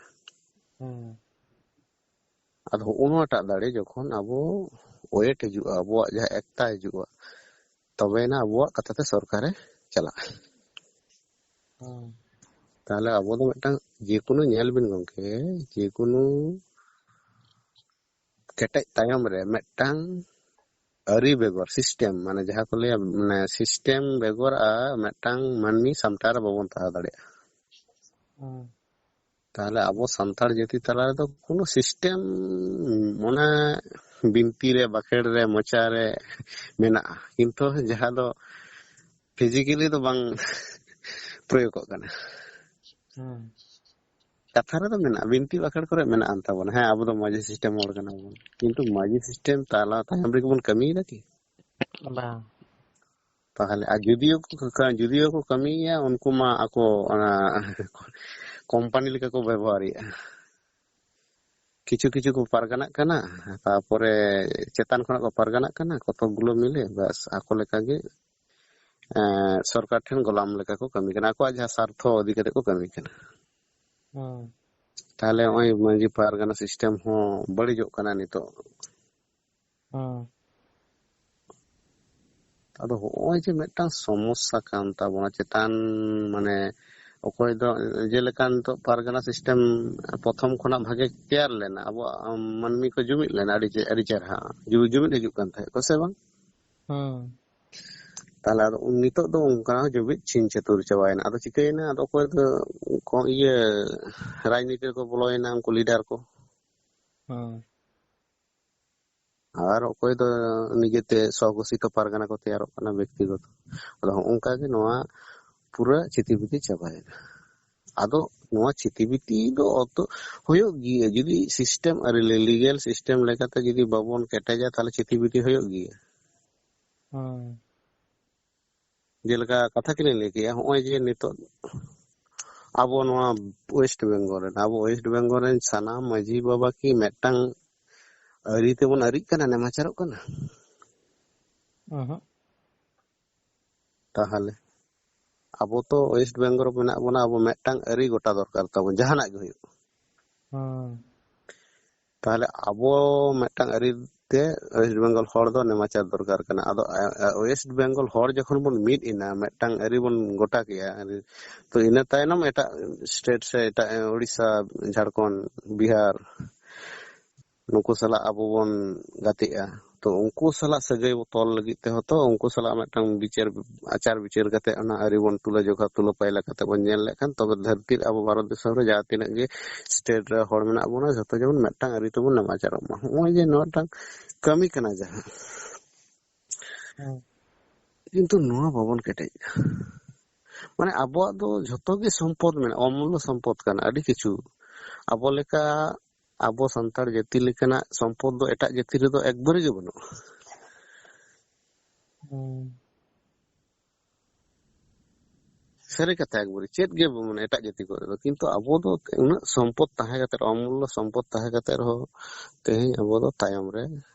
ᱦᱩᱸ᱾ ᱟᱫᱚ ᱦᱚᱸᱜᱼᱚ ᱱᱚᱣᱟᱴᱟᱜ ᱫᱟᱲᱮ ᱡᱚᱠᱷᱚᱱ ᱟᱵᱚ ᱳᱭᱮᱴ ᱦᱤᱡᱩᱜᱼᱟ, ᱟᱵᱚᱣᱟᱜ ᱡᱟᱦᱟᱸ ᱮᱠᱛᱟ ᱦᱤᱡᱩᱜᱼᱟ, ᱛᱚᱵᱮᱭᱮᱱᱟ ᱟᱵᱚᱣᱟᱜ ᱠᱟᱛᱷᱟ ᱛᱮ ᱥᱚᱨᱠᱟᱨᱮ ᱪᱟᱞᱟᱜᱼᱟ᱾ ᱦᱩᱸ᱾ ᱛᱟᱦᱞᱮ ᱟᱵᱚ ᱫᱚ ᱢᱤᱫᱴᱟᱝ ᱡᱮᱠᱳᱱᱳ, ᱧᱮᱞ ᱵᱤᱱ ᱜᱚᱢᱠᱮ, ᱡᱮᱠᱳᱱᱳ ᱠᱮᱴᱮᱡ ᱛᱟᱭᱚᱢ ᱨᱮ ᱢᱤᱫᱴᱟᱝ ᱟᱹᱨᱤ ᱵᱮᱜᱚᱨ, ᱥᱤᱥᱴᱮᱢ, ᱢᱟᱱᱮ ᱡᱟᱦᱟᱸ ᱠᱚ ᱞᱟᱹᱭᱟ, ᱢᱟᱱᱮ ᱥᱤᱥᱴᱮᱢ ᱵᱮᱜᱚᱨ ᱟᱨ ᱢᱤᱫᱴᱟᱝ ᱢᱟᱹᱱᱢᱤ ᱥᱟᱢᱴᱟᱣ ᱨᱮ ᱵᱟᱵᱚᱱ ᱛᱟᱦᱮᱸ ᱫᱟᱲᱮᱭᱟᱜᱼᱟ᱾ ᱦᱩᱸ᱾ ᱛᱟᱦᱞᱮ ᱟᱵᱚ ᱥᱟᱱᱛᱟᱲ ᱡᱟᱹᱛᱤ ᱛᱟᱞᱟ ᱨᱮᱫᱚ ᱠᱳᱱᱳ ᱥᱤᱥᱴᱮᱢ, ᱚᱱᱟ ᱵᱤᱱᱛᱤ ᱨᱮ, ᱵᱟᱠᱷᱮᱲ ᱨᱮ, ᱢᱚᱪᱟ ᱨᱮ ᱢᱮᱱᱟᱜᱼᱟ, ᱠᱤᱱᱛᱩ ᱡᱟᱦᱟᱸ ᱫᱚ ᱯᱷᱤᱡᱤᱠᱮᱞᱤ ᱫᱚ ᱵᱟᱝ ᱯᱨᱚᱭᱳᱜᱚᱜ ᱠᱟᱱᱟ᱾ ᱦᱩᱸ᱾ ᱠᱟᱛᱷᱟ ᱨᱮᱫᱚ ᱢᱮᱱᱟᱜᱼᱟ, ᱵᱤᱱᱛᱤ ᱵᱟᱠᱷᱮᱲ ᱠᱚᱨᱮ ᱢᱮᱱᱟᱜᱼᱟ ᱛᱟᱵᱚᱱᱟ, ᱦᱮᱸ, ᱟᱵᱚ ᱫᱚ ᱢᱟᱹᱡᱷᱤ ᱥᱤᱥᱴᱮᱢ ᱦᱚᱲ ᱠᱟᱱᱟ ᱵᱚᱱ, ᱠᱤᱱᱛᱩ ᱢᱟᱹᱡᱷᱤ ᱥᱤᱥᱴᱮᱢ ᱛᱟᱞᱟ ᱛᱟᱭᱚᱢ ᱨᱮᱜᱮ ᱵᱚᱱ ᱠᱟᱹᱢᱤᱭᱮᱫᱟ ᱠᱤ? ᱵᱟᱝ᱾ ᱛᱟᱦᱞᱮ ᱟᱨ ᱡᱩᱫᱤᱭᱳ ᱠᱚ ᱠᱟ-, ᱡᱩᱫᱤᱭᱳ ᱠᱚ ᱠᱟᱹᱢᱤᱭᱮᱫᱼᱟ, ᱩᱱᱠᱩ ᱢᱟ ᱟᱠᱚ ᱚᱱᱟ ᱠᱳᱢᱯᱟᱱᱤ ᱞᱮᱠᱟ ᱠᱚ ᱵᱮᱵᱚᱦᱟᱨᱮᱫᱼᱟ᱾ ᱠᱤᱪᱷᱩ ᱠᱤᱪᱷᱩ ᱠᱚ ᱯᱟᱨᱜᱟᱱᱟᱜ ᱠᱟᱱᱟ, ᱛᱟᱨᱯᱚᱨᱮ ᱪᱮᱛᱟᱱ ᱠᱷᱚᱱᱟᱜ ᱠᱚ ᱯᱟᱨᱜᱟᱱᱟᱜ ᱠᱟᱱᱟ, ᱠᱚᱛᱚᱠ ᱜᱩᱞᱳ ᱢᱤᱞᱮ, ᱵᱟᱥ, ᱟᱠᱚ ᱞᱮᱠᱟᱜᱮ, ᱮᱸ, ᱥᱚᱨᱠᱟᱨ ᱴᱷᱮᱱ ᱜᱳᱞᱟᱢ ᱞᱮᱠᱟ ᱠᱚ ᱠᱟᱹᱢᱤ ᱠᱟᱱᱟ, ᱟᱠᱚᱣᱟᱜ ᱡᱟᱦᱟᱸ ᱥᱟᱨᱛᱷᱚ ᱤᱫᱤ ᱠᱟᱛᱮ ᱠᱚ ᱠᱟᱹᱢᱤ ᱠᱟᱱᱟ᱾ ᱦᱩᱸ᱾ ᱛᱟᱦᱞᱮ ᱱᱚᱜᱼᱚᱭ ᱢᱟᱹᱡᱷᱤ ᱯᱟᱨᱜᱟᱱᱟ ᱥᱤᱥᱴᱮᱢ ᱦᱚᱸ ᱵᱟᱹᱲᱤᱡᱚᱜ ᱠᱟᱱᱟ ᱱᱤᱛᱚᱜ᱾ ᱦᱩᱸ᱾ ᱟᱫᱚ ᱦᱚᱸᱜᱼᱚᱭ ᱡᱮ ᱢᱤᱫᱴᱟᱝ ᱥᱚᱢᱚᱥᱥᱟ ᱠᱟᱱ ᱛᱟᱵᱚᱱᱟ ᱪᱮᱛᱟᱱ, ᱢᱟᱱᱮ, ᱚᱠᱚᱭ ᱫᱚ ᱡᱮᱞᱮᱠᱟ ᱱᱤᱛᱚᱜ ᱯᱟᱨᱜᱟᱱᱟ ᱥᱤᱥᱴᱮᱢ ᱯᱨᱚᱛᱷᱚᱢ ᱠᱷᱚᱱᱟᱜ ᱵᱷᱟᱜᱮ ᱛᱮᱭᱟᱨ ᱞᱮᱱᱟ, ᱟᱵᱚᱣᱟᱜ, ᱟᱢ, ᱢᱟᱹᱱᱢᱤ ᱠᱚ ᱡᱩᱢᱤᱫ ᱞᱮᱱᱟ ᱟᱹᱰᱤ ᱪᱮ-, ᱟᱹᱰᱤ ᱪᱮᱨᱦᱟ, ᱡᱩ-, ᱡᱩᱢᱤᱫ ᱦᱤᱡᱩᱜ ᱠᱟᱱ ᱛᱟᱦᱮᱸᱫ ᱠᱚ, ᱥᱮ ᱵᱟᱝ? ᱦᱩᱸ᱾ ᱛᱟᱦᱞᱮ ᱟᱫᱚ ᱩᱱ ᱱᱤᱛᱚᱜ ᱫᱚ ᱚᱱᱠᱟ ᱡᱩᱢᱤᱫ ᱪᱷᱤᱱ ᱪᱷᱟᱹᱛᱩᱨ ᱪᱟᱵᱟᱭᱮᱱᱟ᱾ ᱟᱫᱚ ᱪᱤᱠᱟᱹᱭᱮᱱᱟ? ᱟᱫᱚ ᱚᱠᱚᱭ ᱫᱚ ᱠᱚ-, ᱤᱭᱟᱹ, ᱨᱟᱡᱽᱱᱤᱛᱤ ᱨᱮᱠᱚ ᱵᱚᱞᱚᱭᱮᱱᱟ, ᱩᱱᱠᱩ ᱞᱤᱰᱟᱨ ᱠᱚ᱾ ᱦᱩᱸ᱾ ᱟᱨ ᱚᱠᱚᱭ ᱫᱚ ᱱᱤᱡᱮᱛᱮ ᱥᱚᱜᱷᱳᱥᱤᱛᱚ ᱯᱟᱨᱜᱟᱱᱟ ᱠᱚ ᱛᱮᱭᱟᱨᱚᱜ ᱠᱟᱱᱟ, ᱵᱮᱠᱛᱤᱜᱚᱛᱚ᱾ ᱟᱫᱚ ᱦᱚᱸᱜᱼᱚ ᱱᱚᱝᱠᱟ ᱜᱮ ᱱᱚᱣᱟ ᱯᱩᱨᱟᱹ ᱪᱷᱤᱛᱤᱵᱤᱛᱤ ᱪᱟᱵᱟᱭᱮᱱᱟ᱾ ᱟᱫᱚ ᱱᱚᱣᱟ ᱪᱷᱤᱛᱤᱵᱤᱛᱤ ᱫᱚ ᱚᱛᱚ ᱦᱩᱭᱩᱜ ᱜᱮᱭᱟ, ᱡᱩᱫᱤ ᱥᱤᱥᱴᱮᱢ ᱟᱹᱨᱤ, ᱞᱤᱜᱮᱞ ᱥᱤᱥᱴᱮᱢ ᱞᱮᱠᱟᱛᱮ ᱡᱩᱫᱤ ᱵᱟᱵᱚᱱ ᱠᱮᱴᱮᱡᱟ, ᱛᱟᱦᱞᱮ ᱪᱷᱤᱛᱤᱵᱤᱛᱤ ᱦᱩᱭᱩᱜ ᱜᱮᱭᱟ᱾ ᱦᱩᱸ᱾ ᱡᱮᱞᱮᱠᱟ ᱠᱟᱛᱷᱟ ᱠᱤᱱ ᱞᱟᱹᱭ ᱠᱮᱜᱼᱟ, ᱦᱚᱸᱜᱼᱚᱭ ᱡᱮ ᱱᱤᱛᱚᱜ ᱟᱵᱚ ᱱᱚᱣᱟ ᱳᱭᱮᱥᱴ ᱵᱮᱝᱜᱚᱞ ᱨᱮᱱ, ᱟᱵᱚ ᱳᱭᱮᱥᱴ ᱵᱮᱝᱜᱚᱞ ᱨᱮᱱ ᱥᱟᱱᱟᱢ ᱢᱟᱹᱡᱷᱤ ᱵᱟᱵᱟ ᱠᱤ ᱢᱤᱫᱴᱟᱝ ᱟᱹᱨᱤ ᱛᱮᱵᱚᱱ ᱟᱹᱨᱤᱜ ᱠᱟᱱᱟ, ᱱᱮᱢᱟᱪᱟᱨᱚᱜ ᱠᱟᱱᱟ? ᱚᱦᱚᱸ᱾ ᱛᱟᱦᱚᱞᱮ ᱟᱵᱚ ᱛᱚ ᱳᱭᱮᱥᱴ ᱵᱮᱝᱜᱚᱞ ᱨᱮ ᱢᱮᱱᱟᱜ ᱵᱚᱱᱟ, ᱟᱵᱚ ᱢᱤᱫᱴᱟᱝ ᱟᱹᱨᱤ ᱜᱚᱴᱟ ᱫᱚᱨᱠᱟᱨ ᱛᱟᱵᱚᱱ, ᱡᱟᱦᱟᱱᱟᱜ ᱜᱮ ᱦᱩᱭᱩᱜ᱾ ᱦᱩᱸ᱾ ᱛᱟᱦᱚᱞᱮ ᱟᱵᱚ ᱢᱤᱫᱴᱟᱝ ᱟᱹᱨᱤ ᱛᱮ ᱳᱭᱮᱥᱴ ᱵᱮᱝᱜᱚᱞ ᱦᱚᱲ ᱫᱚ ᱱᱮᱢᱟᱪᱟᱨ ᱫᱚᱨᱠᱟᱨ ᱠᱟᱱᱟ᱾ ᱟᱫᱚ, ᱟ, ᱟ, ᱳᱭᱮᱥᱴ ᱵᱮᱝᱜᱚᱞ ᱦᱚᱲ ᱡᱚᱠᱷᱚᱱ ᱵᱚᱱ ᱢᱤᱫ ᱮᱱᱟ, ᱢᱤᱫᱴᱟᱝ ᱟᱹᱨᱤ ᱵᱚᱱ ᱜᱚᱴᱟ ᱠᱮᱜᱼᱟ, ᱟᱹᱨᱤ, ᱛᱚ ᱤᱱᱟᱹ ᱛᱟᱭᱱᱚᱢ ᱮᱴᱟᱜ ᱥᱴᱮᱴ ᱥᱮ ᱮᱴᱟᱜ, ᱮ, ᱳᱰᱤᱥᱟ, ᱡᱷᱟᱲᱠᱷᱚᱸᱰ, ᱵᱤᱦᱟᱨ, ᱱᱩᱠᱩ ᱥᱟᱞᱟᱜ ᱟᱵᱚ ᱵᱚᱱ ᱜᱟᱛᱮᱜᱼᱟ᱾ ᱛᱚ ᱩᱱᱠᱩ ᱥᱟᱞᱟᱜ ᱥᱟᱹᱜᱟᱹᱭ ᱵᱚ ᱛᱚᱞ ᱞᱟᱹᱜᱤᱫ ᱛᱮᱦᱚᱸ ᱛᱚ ᱩᱱᱠᱩ ᱥᱟᱞᱟᱜ ᱢᱤᱫᱴᱟᱝ ᱵᱤᱪᱟᱹᱨ, ᱟᱪᱟᱨ ᱵᱤᱪᱟᱹᱨ ᱠᱟᱛᱮ ᱚᱱᱟ ᱟᱹᱨᱤ ᱵᱚᱱ ᱛᱩᱞᱟᱹ ᱡᱚᱠᱷᱟ, ᱛᱩᱞᱟᱹ ᱯᱟᱭᱞᱟ ᱠᱟᱛᱮ ᱵᱚᱱ ᱧᱮᱞ ᱞᱮᱠᱷᱟᱱ, ᱛᱚᱵᱮ ᱫᱷᱟᱹᱨᱛᱤ ᱨᱮ ᱟᱵᱚ ᱵᱷᱟᱨᱚᱛ ᱫᱤᱥᱚᱢ ᱨᱮ ᱡᱟᱦᱟᱸ ᱛᱤᱱᱟᱹᱜ ᱜᱮ ᱥᱴᱮᱴ ᱨᱮ ᱦᱚᱲ ᱢᱮᱱᱟᱜ ᱵᱚᱱᱟ, ᱡᱷᱚᱛᱚ ᱡᱮᱢᱚᱱ ᱢᱤᱫᱴᱟᱝ ᱟᱹᱨᱤ ᱛᱮᱵᱚᱱ ᱱᱮᱢᱟᱪᱟᱨᱚᱜ ᱢᱟ᱾ ᱱᱚᱜᱼᱚᱭ ᱡᱮ ᱱᱚᱣᱟᱴᱟᱝ ᱠᱟᱹᱢᱤ ᱠᱟᱱᱟ ᱡᱟᱦᱟᱸ, ᱦᱮᱸ᱾ ᱠᱤᱱᱛᱩ ᱱᱚᱣᱟ ᱵᱟᱵᱚᱱ ᱠᱮᱴᱮᱡ᱾ ᱢᱟᱱᱮ ᱟᱵᱚᱣᱟᱜ ᱫᱚ ᱡᱷᱚᱛᱚ ᱜᱮ ᱥᱚᱢᱯᱚᱫ ᱢᱮᱱᱟᱜᱼᱟ, ᱚᱢᱩᱞᱞᱚ ᱥᱚᱢᱯᱚᱫ ᱠᱟᱱᱟ ᱟᱹᱰᱤ ᱠᱤᱪᱷᱩ᱾ ᱟᱵᱚ ᱞᱮᱠᱟ, ᱟᱵᱚ ᱥᱟᱱᱛᱟᱲ ᱡᱟᱹᱛᱤ ᱞᱮᱠᱟᱱᱟᱜ ᱥᱚᱢᱯᱚᱫ ᱫᱚ ᱮᱴᱟᱜ ᱡᱟᱹᱛᱤ ᱨᱮᱫᱚ ᱮᱠᱵᱟᱨᱮ ᱜᱮ ᱵᱟᱹᱱᱩᱜᱼᱟ᱾ ᱦᱩᱸ᱾ ᱥᱟᱹᱨᱤ ᱠᱟᱛᱷᱟ ᱮᱠᱵᱟᱨᱮ, ᱪᱮᱫ ᱜᱮ ᱵᱟᱹᱱᱩᱜᱼᱟ ᱮᱴᱟᱜ ᱡᱟᱹᱛᱤ ᱠᱚᱨᱮ ᱫᱚ, ᱠᱤᱱᱛᱩ ᱟᱵᱚ ᱫᱚ ᱩᱱᱟᱹᱜ ᱥᱚᱢᱯᱚᱫ ᱛᱟᱦᱮᱸ ᱠᱟᱛᱮ, ᱚᱢᱩᱞᱞᱚ ᱥᱚᱢᱯᱚᱫ ᱛᱟᱦᱮᱸ ᱠᱟᱛᱮ ᱨᱮᱦᱚᱸ ᱛᱮᱦᱮᱧ ᱟᱵᱚ ᱫᱚ ᱛᱟᱭᱚᱢ ᱨᱮ,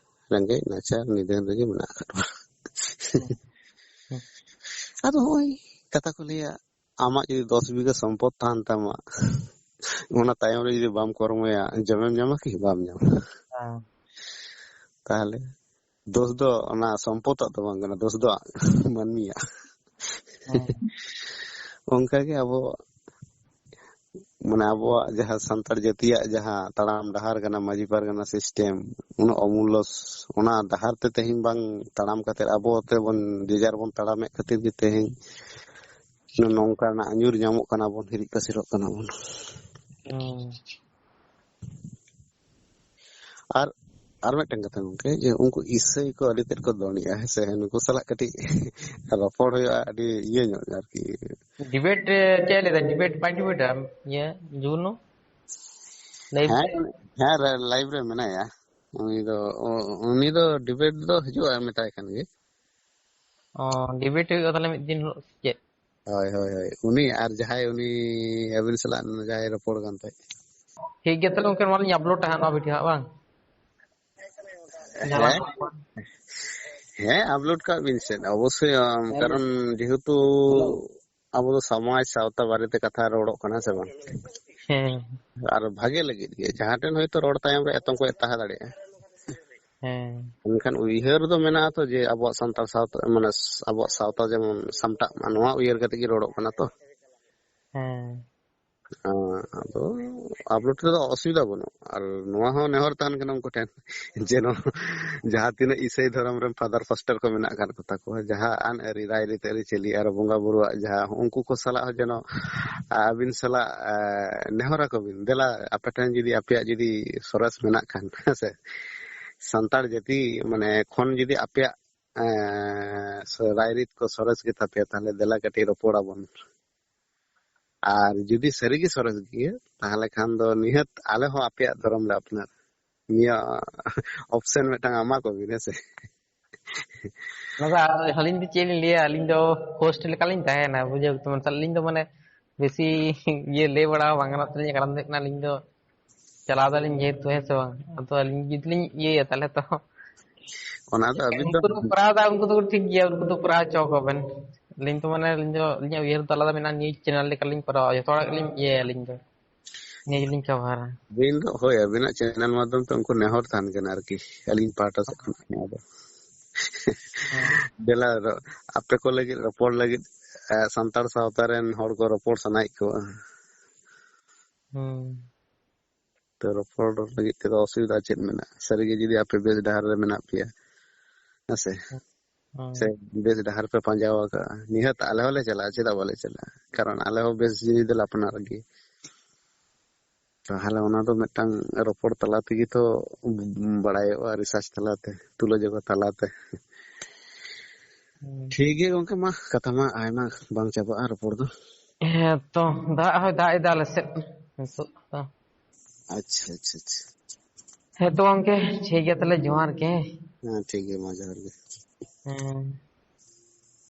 ᱨᱮᱸᱜᱮᱡ ᱱᱟᱪᱟᱨ ᱱᱤᱫᱷᱟᱹᱱ ᱨᱮᱜᱮ ᱢᱮᱱᱟᱜ ᱟᱠᱟᱫ ᱵᱚᱱᱟ᱾ ᱦᱩᱸ᱾ ᱟᱫᱚ ᱱᱚᱜᱼᱚᱭ ᱠᱟᱛᱷᱟ ᱠᱚ ᱞᱟᱹᱭᱟ, ᱟᱢᱟᱜ ᱡᱩᱫᱤ ᱫᱚᱥ ᱵᱤᱜᱷᱟᱹ ᱥᱚᱢᱯᱚᱫ ᱛᱟᱦᱮᱱ ᱛᱟᱢᱟ, ᱚᱱᱟ ᱛᱟᱭᱚᱢ ᱨᱮ ᱡᱩᱫᱤ ᱵᱟᱢ ᱠᱚᱨᱢᱚᱭᱟ, ᱡᱚᱢᱮᱢ ᱧᱟᱢᱟ ᱠᱤ? ᱵᱟᱢ ᱧᱟᱢᱟ᱾ ᱦᱮᱸ᱾ ᱛᱟᱦᱚᱞᱮ ᱫᱳᱥ ᱫᱚ ᱚᱱᱟ ᱥᱚᱢᱯᱚᱫᱟᱜ ᱫᱚ ᱵᱟᱝ ᱠᱟᱱᱟ, ᱫᱳᱥ ᱫᱚ ᱢᱟᱹᱱᱢᱤᱭᱟᱜ᱾ ᱦᱮᱸ᱾ ᱚᱱᱠᱟᱜᱮ ᱟᱵᱚ, ᱢᱟᱱᱮ, ᱟᱵᱚᱣᱟᱜ ᱡᱟᱦᱟᱸ ᱥᱟᱱᱛᱟᱲ ᱡᱟᱹᱛᱤᱭᱟᱜ ᱡᱟᱦᱟᱸ ᱛᱟᱲᱟᱢ ᱰᱟᱦᱟᱨ ᱠᱟᱱᱟ, ᱢᱟᱹᱡᱷᱤ ᱯᱟᱨᱜᱟᱱᱟ ᱥᱤᱥᱴᱮᱢ, ᱩᱱᱟᱹᱜ ᱚᱢᱩᱞᱞᱚ ᱥ-, ᱚᱱᱟ ᱰᱟᱦᱟᱨ ᱛᱮ ᱛᱮᱦᱮᱧ ᱵᱟᱝ ᱛᱟᱲᱟᱢ ᱠᱟᱛᱮ, ᱟᱵᱚ ᱛᱮᱵᱚᱱ ᱡᱮᱡᱟᱨ ᱵᱚᱱ ᱛᱟᱲᱟᱢᱮᱫ ᱠᱷᱟᱹᱛᱤᱨ ᱜᱮ ᱛᱮᱦᱮᱧ ᱱᱚᱝᱠᱟᱱᱟᱜ ᱧᱩᱨ ᱧᱟᱢᱚᱜ ᱠᱟᱱᱟ ᱵᱚᱱ, ᱦᱤᱨᱤᱡ ᱯᱟᱹᱥᱤᱨᱚᱜ ᱠᱟᱱᱟ ᱵᱚᱱ᱾ ᱦᱩᱸ᱾ ᱟᱨ, ᱟᱨ ᱢᱤᱫᱴᱮᱱ ᱠᱟᱛᱷᱟ ᱜᱚᱝᱠᱮ, ᱡᱮ ᱩᱱᱠᱩ ᱤᱥᱟᱹᱭ ᱠᱚ ᱟᱹᱰᱤ ᱛᱮᱫ ᱠᱚ ᱫᱚᱱᱮᱜᱼᱟ, ᱦᱮᱸ ᱥᱮ? ᱱᱩᱠᱩ ᱥᱟᱞᱟᱜ ᱠᱟᱹᱴᱤᱡ ᱨᱚᱯᱚᱲ ᱦᱩᱭᱩᱜᱼᱟ, ᱟᱹᱰᱤ ᱤᱭᱟᱹ ᱧᱚᱜ ᱟᱨᱠᱤ᱾ ᱰᱤᱵᱮᱴ, ᱮ, ᱪᱮᱫ ᱞᱟᱹᱭᱫᱟ? ᱰᱤᱵᱮᱴ ᱵᱟᱭ ᱰᱤᱵᱮᱴᱟ? ᱤᱭᱟᱹ, ᱡᱩᱱᱩ? ᱞᱟᱭᱤᱵᱷ ᱦᱮᱸ, ᱨᱮ? ᱦᱮᱸ, ᱨᱮ-, ᱞᱟᱭᱤᱵᱷ ᱨᱮ ᱢᱮᱱᱟᱭᱟ᱾ ᱩᱱᱤ ᱫᱚ, ᱩ-, ᱩᱱᱤ ᱫᱚ ᱰᱤᱵᱮᱴ ᱫᱚ ᱦᱤᱡᱩᱜᱼᱟ, ᱢᱮᱛᱟᱭ ᱠᱟᱱ ᱜᱮ᱾ ᱚ, ᱰᱤᱵᱮᱴ ᱦᱩᱭᱩᱜᱼᱟ ᱛᱟᱦᱞᱮ ᱢᱤᱫ ᱫᱤᱱ ᱦᱤᱞᱳᱜ ᱥᱮ ᱪᱮᱫ? ᱦᱳᱭ, ᱦᱳᱭ, ᱦᱳᱭ᱾ ᱩᱱᱤ ᱟᱨ ᱡᱟᱦᱟᱸᱭ, ᱩᱱᱤ ᱟᱹᱵᱤᱱ ᱥᱟᱞᱟᱜ ᱡᱟᱦᱟᱸᱭ ᱨᱚᱯᱚᱲ ᱠᱟᱱ ᱛᱟᱦᱮᱸᱫ᱾ ᱴᱷᱤᱠ ᱜᱮᱭᱟ, ᱛᱟᱦᱞᱮ ᱜᱚᱝᱠᱮ, ᱱᱚᱣᱟ ᱞᱤᱧ ᱟᱯᱞᱳᱰᱟ ᱦᱟᱸᱜ, ᱱᱚᱣᱟ ᱵᱷᱤᱰᱤᱭᱳ ᱦᱟᱸᱜ, ᱵᱟᱝ? ᱦᱮᱸ, ᱦᱮᱸ, ᱟᱯᱞᱳᱰ ᱠᱟᱜ ᱵᱤᱱ ᱥᱮ, ᱚᱵᱚᱥᱥᱳᱭ᱾ ᱟᱢ, ᱠᱟᱨᱚᱱ ᱡᱮᱦᱮᱛᱩ ᱟᱵᱚ ᱫᱚ ᱥᱚᱢᱟᱡᱽ ᱥᱟᱶᱛᱟ ᱵᱟᱨᱮᱛᱮ ᱠᱟᱛᱷᱟ ᱨᱚᱲᱚᱜ ᱠᱟᱱᱟ, ᱥᱮ ᱵᱟᱝ? ᱦᱮᱸ᱾ ᱟᱨ ᱵᱷᱟᱜᱮ ᱞᱟᱹᱜᱤᱫ ᱜᱮ, ᱡᱟᱦᱟᱸ ᱴᱷᱮᱱ ᱦᱚᱭᱛᱳ ᱨᱚᱲ ᱛᱟᱭᱚᱢ ᱨᱮ ᱮᱛᱚᱢ ᱠᱚ ᱮᱛᱟᱦᱟ ᱫᱟᱲᱮᱭᱟᱜᱼᱟ, ᱦᱮᱸ᱾ ᱢᱮᱱᱠᱷᱟᱱ ᱩᱭᱦᱟᱹᱨ ᱫᱚ ᱢᱮᱱᱟᱜᱼᱟ ᱛᱚ, ᱡᱮ ᱟᱵᱚᱣᱟᱜ ᱥᱟᱱᱛᱟᱲ ᱥᱟᱶᱛᱟ, ᱢᱟᱱᱮ, ᱟᱵᱚᱣᱟᱜ ᱥᱟᱶᱛᱟ ᱡᱮᱢᱚᱱ ᱥᱟᱢᱴᱟᱜ ᱢᱟ, ᱱᱚᱣᱟ ᱩᱭᱦᱟᱹᱨ ᱠᱟᱛᱮ ᱜᱮ ᱨᱚᱲᱚᱜ ᱠᱟᱱᱟ ᱛᱚ᱾ ᱦᱮᱸ᱾ ᱦᱮᱸ, ᱟᱫᱚ ᱟᱯᱞᱳᱰ ᱨᱮᱫᱚ ᱚᱥᱩᱵᱤᱫᱷᱟ ᱵᱟᱹᱱᱩᱜ᱾ ᱟᱨ ᱱᱚᱣᱟ ᱦᱚᱸ ᱱᱮᱦᱚᱨ ᱛᱟᱦᱮᱱ ᱠᱟᱱᱟ ᱩᱱᱠᱩ ᱴᱷᱮᱱ, ᱡᱮᱱᱚ ᱡᱟᱦᱟᱸ ᱛᱤᱱᱟᱹᱜ ᱤᱥᱟᱹᱭ ᱫᱷᱚᱨᱚᱢ ᱨᱮᱱ ᱯᱷᱟᱫᱟᱨ ᱯᱟᱥᱴᱟᱨ ᱠᱚ ᱢᱮᱱᱟᱜ ᱟᱠᱟᱫ ᱠᱚᱛᱟ ᱠᱚᱣᱟ, ᱡᱟᱦᱟᱸ ᱟᱹᱱ ᱟᱹᱨᱤ, ᱨᱟᱭᱨᱤᱛ, ᱟᱹᱨᱤᱪᱟᱹᱞᱤ ᱟᱨ ᱵᱚᱸᱜᱟ ᱵᱩᱨᱩᱣᱟᱜ ᱡᱟᱦᱟᱸ, ᱩᱱᱠᱩ ᱠᱚ ᱥᱟᱞᱟᱜ ᱦᱚᱸ ᱡᱮᱱᱚ ᱟᱹᱵᱤᱱ ᱥᱟᱞᱟᱜ, ᱮ, ᱱᱮᱦᱚᱨ ᱟᱠᱚ ᱵᱤᱱ, ᱫᱮᱞᱟ ᱟᱯᱮ ᱴᱷᱮᱱ ᱡᱩᱫᱤ ᱟᱯᱮᱭᱟᱜ ᱡᱩᱫᱤ ᱥᱚᱨᱮᱥ ᱢᱮᱱᱟᱜ ᱠᱷᱟᱱ, ᱦᱮᱸ ᱥᱮ, ᱥᱟᱱᱛᱟᱲ ᱡᱟᱹᱛᱤ, ᱢᱟᱱᱮ, ᱠᱷᱚᱱ ᱡᱩᱫᱤ ᱟᱯᱮᱭᱟᱜ, ᱮ, ᱥᱚ-, ᱨᱟᱭᱨᱤᱛ ᱠᱚ ᱥᱚᱨᱮᱥ ᱜᱮ ᱛᱟᱯᱮᱭᱟ, ᱛᱟᱦᱞᱮ ᱫᱮᱞᱟ ᱠᱟᱹᱴᱤᱡ ᱨᱚᱯᱚᱲ ᱟᱵᱚᱱ᱾ ᱟᱨ ᱡᱩᱫᱤ ᱥᱟᱹᱨᱤᱜᱮ ᱥᱚᱨᱮᱥ ᱜᱮᱭᱟ, ᱛᱟᱦᱞᱮ ᱠᱷᱟᱱ ᱫᱚ ᱱᱤᱦᱟᱹᱛ ᱟᱞᱮ ᱦᱚᱸ ᱟᱯᱮᱭᱟᱜ ᱫᱷᱚᱨᱚᱢ ᱞᱮ ᱟᱯᱱᱟᱨ᱾ ᱱᱤᱭᱟᱹ ᱚᱯᱥᱮᱱ ᱢᱤᱫᱴᱟᱝ ᱮᱢᱟ ᱠᱚᱵᱤᱱ, ᱦᱮᱸ ᱥᱮ? ᱚᱱᱟ ᱫᱚ ᱟᱨ ᱟᱹᱞᱤᱧ ᱫᱚ ᱪᱮᱫ ᱞᱤᱧ ᱞᱟᱹᱭᱟ, ᱟᱹᱞᱤᱧ ᱫᱚ ᱦᱳᱥᱴ ᱞᱮᱠᱟᱞᱤᱧ ᱛᱟᱦᱮᱱᱟ, ᱵᱩᱡᱷᱟᱹᱣ ᱠᱮᱫᱟᱢ᱾ ᱟᱹᱞᱤᱧ ᱫᱚ, ᱢᱟᱱᱮ, ᱵᱮᱥᱤ ᱤᱭᱟᱹ ᱞᱟᱹᱭ ᱵᱟᱲᱟ ᱦᱚᱸ ᱵᱟᱝ ᱜᱟᱱᱚᱜ ᱛᱟᱹᱞᱤᱧᱟ, ᱠᱟᱨᱚᱱ ᱫᱚ ᱦᱩᱭᱩᱜ ᱠᱟᱱᱟ, ᱟᱹᱞᱤᱧ ᱫᱚ ᱪᱟᱞᱟᱣ ᱫᱟᱞᱤᱧ ᱡᱮᱦᱮᱛᱩ, ᱦᱮᱸ ᱥᱮ ᱵᱟᱝ? ᱟᱫᱚ ᱟᱹᱞᱤᱧ ᱡᱩᱫᱤ ᱞᱤᱧ ᱤᱭᱟᱹᱭᱟ, ᱛᱟᱦᱞᱮ ᱛᱚ ᱚᱱᱟ ᱫᱚ ᱟᱹᱵᱤᱱ ᱫᱚ ᱩᱱᱠᱩ ᱫᱚᱠᱚ ᱠᱚᱨᱟᱣ ᱫᱟ, ᱩᱱᱠᱩ ᱫᱚ ᱴᱷᱤᱠ ᱜᱮᱭᱟ, ᱩᱱᱠᱩ ᱫᱚ ᱠᱚᱨᱟᱣ ᱦᱚᱪᱚ ᱠᱚ ᱵᱮᱱ᱾ ᱟᱹᱞᱤᱧ ᱫᱚ, ᱢᱟᱱᱮ, ᱟᱹᱞᱤᱧ ᱫᱚ, ᱟᱹᱞᱤᱧᱟᱜ ᱩᱭᱦᱟᱹᱨ ᱫᱚ ᱟᱞᱟᱫᱟ ᱢᱮᱱᱟᱜᱼᱟ, ᱱᱤᱭᱩᱡᱽ ᱪᱮᱱᱮᱞ ᱞᱮᱠᱟᱞᱤᱧ ᱠᱚᱨᱟᱣᱟ, ᱡᱚᱛᱚ ᱦᱚᱲᱟᱜ ᱜᱮᱞᱤᱧ ᱤᱭᱟᱹᱭᱟ ᱟᱹᱞᱤᱧ ᱫᱚ᱾ ᱱᱤᱭᱟᱹ ᱜᱮᱞᱤᱧ ᱠᱟᱵᱷᱟᱨᱟ᱾ ᱟᱹᱵᱤᱱ ᱫᱚ, ᱦᱳᱭ, ᱟᱹᱵᱤᱱᱟᱜ ᱪᱮᱱᱮᱞ ᱢᱟᱫᱽᱫᱷᱚᱢ ᱛᱮ ᱩᱱᱠᱩ ᱱᱮᱦᱚᱨ ᱛᱟᱦᱮᱱ ᱠᱟᱱᱟ ᱟᱨᱠᱤ, ᱟᱹᱞᱤᱧ ᱯᱟᱦᱴᱟ ᱥᱮᱫ ᱠᱷᱚᱱᱟᱜ ᱱᱚᱣᱟ ᱫᱚ᱾ ᱫᱮᱞᱟ, ᱨᱚ-, ᱟᱯᱮ ᱠᱚ ᱞᱟᱹᱜᱤᱫ ᱨᱚᱯᱚᱲ ᱞᱟᱹᱜᱤᱫ, ᱮ, ᱥᱟᱱᱛᱟᱲ ᱥᱟᱶᱛᱟ ᱨᱮᱱ ᱦᱚᱲ ᱠᱚ ᱨᱚᱯᱚᱲ ᱥᱟᱱᱟᱭᱮᱫ ᱠᱚᱣᱟ᱾ ᱦᱩᱸ᱾ ᱛᱚ, ᱨᱚᱯᱚᱲ ᱞᱟᱹᱜᱤᱫ ᱛᱮᱫᱚ ᱚᱥᱩᱵᱤᱫᱷᱟ ᱪᱮᱫ ᱢᱮᱱᱟᱜᱼᱟ? ᱥᱟᱹᱨᱤᱜᱮ ᱡᱩᱫᱤ ᱟᱯᱮ ᱵᱮᱥ ᱰᱟᱦᱟᱨ ᱨᱮ ᱢᱮᱱᱟᱜ ᱯᱮᱭᱟ, ᱦᱮᱸ ᱥᱮ? ᱦᱩᱸ᱾ ᱥᱮ ᱵᱮᱥ ᱰᱟᱦᱟᱨ ᱯᱮ ᱯᱟᱸᱡᱟ ᱟᱠᱟᱫᱼᱟ, ᱱᱤᱦᱟᱹᱛ ᱟᱞᱮ ᱦᱚᱸᱞᱮ ᱪᱟᱞᱟᱜᱼᱟ, ᱪᱮᱫᱟᱜ ᱵᱟᱞᱮ ᱪᱟᱞᱟᱜᱼᱟ? ᱠᱟᱨᱚᱱ ᱟᱞᱮ ᱦᱚᱸ ᱵᱮᱥ ᱡᱤᱱᱤᱥ ᱫᱚᱞᱮ ᱟᱯᱱᱟᱨ ᱜᱮ᱾ ᱛᱟᱦᱚᱞᱮ ᱚᱱᱟ ᱫᱚ ᱢᱤᱫᱴᱟᱝ ᱨᱚᱯᱚᱲ ᱛᱟᱞᱟ ᱛᱮᱜᱮ ᱛᱚ ᱵᱟᱲᱟᱭᱚᱜᱼᱟ, ᱨᱤᱥᱟᱨᱪ ᱛᱟᱞᱟᱛᱮ, ᱛᱩᱞᱟᱹᱡᱚᱠᱷᱟ ᱛᱟᱞᱟᱛᱮ᱾ ᱦᱩᱸ᱾ ᱴᱷᱤᱠ ᱜᱮᱭᱟ ᱜᱚᱝᱠᱮ, ᱢᱟ ᱠᱟᱛᱷᱟ ᱢᱟ ᱟᱭᱢᱟ ᱵᱟᱝ ᱪᱟᱵᱟᱜᱼᱟ ᱨᱚᱯᱚᱲ ᱫᱚ᱾ ᱦᱮᱸ ᱛᱚ, ᱫᱟᱜ ᱦᱚᱸᱭ ᱫᱟᱜ ᱮᱫᱟ ᱟᱞᱮ ᱥᱮᱫ ᱱᱤᱛᱚᱜ ᱫᱚ᱾ ᱟᱪᱪᱷᱟ, ᱟᱪᱪᱷᱟ, ᱟᱪᱪᱷᱟ᱾ ᱦᱮᱸ ᱛᱚ ᱜᱚᱝᱠᱮ, ᱴᱷᱤᱠ ᱜᱮᱭᱟ ᱛᱟᱦᱞᱮ, ᱡᱚᱦᱟᱨ ᱜᱮ᱾ ᱦᱮᱸ, ᱴᱷᱤᱠ ᱜᱮᱭᱟ, ᱢᱟ ᱡᱚᱦᱟᱨ ᱜᱮ᱾ ᱦᱮᱸ᱾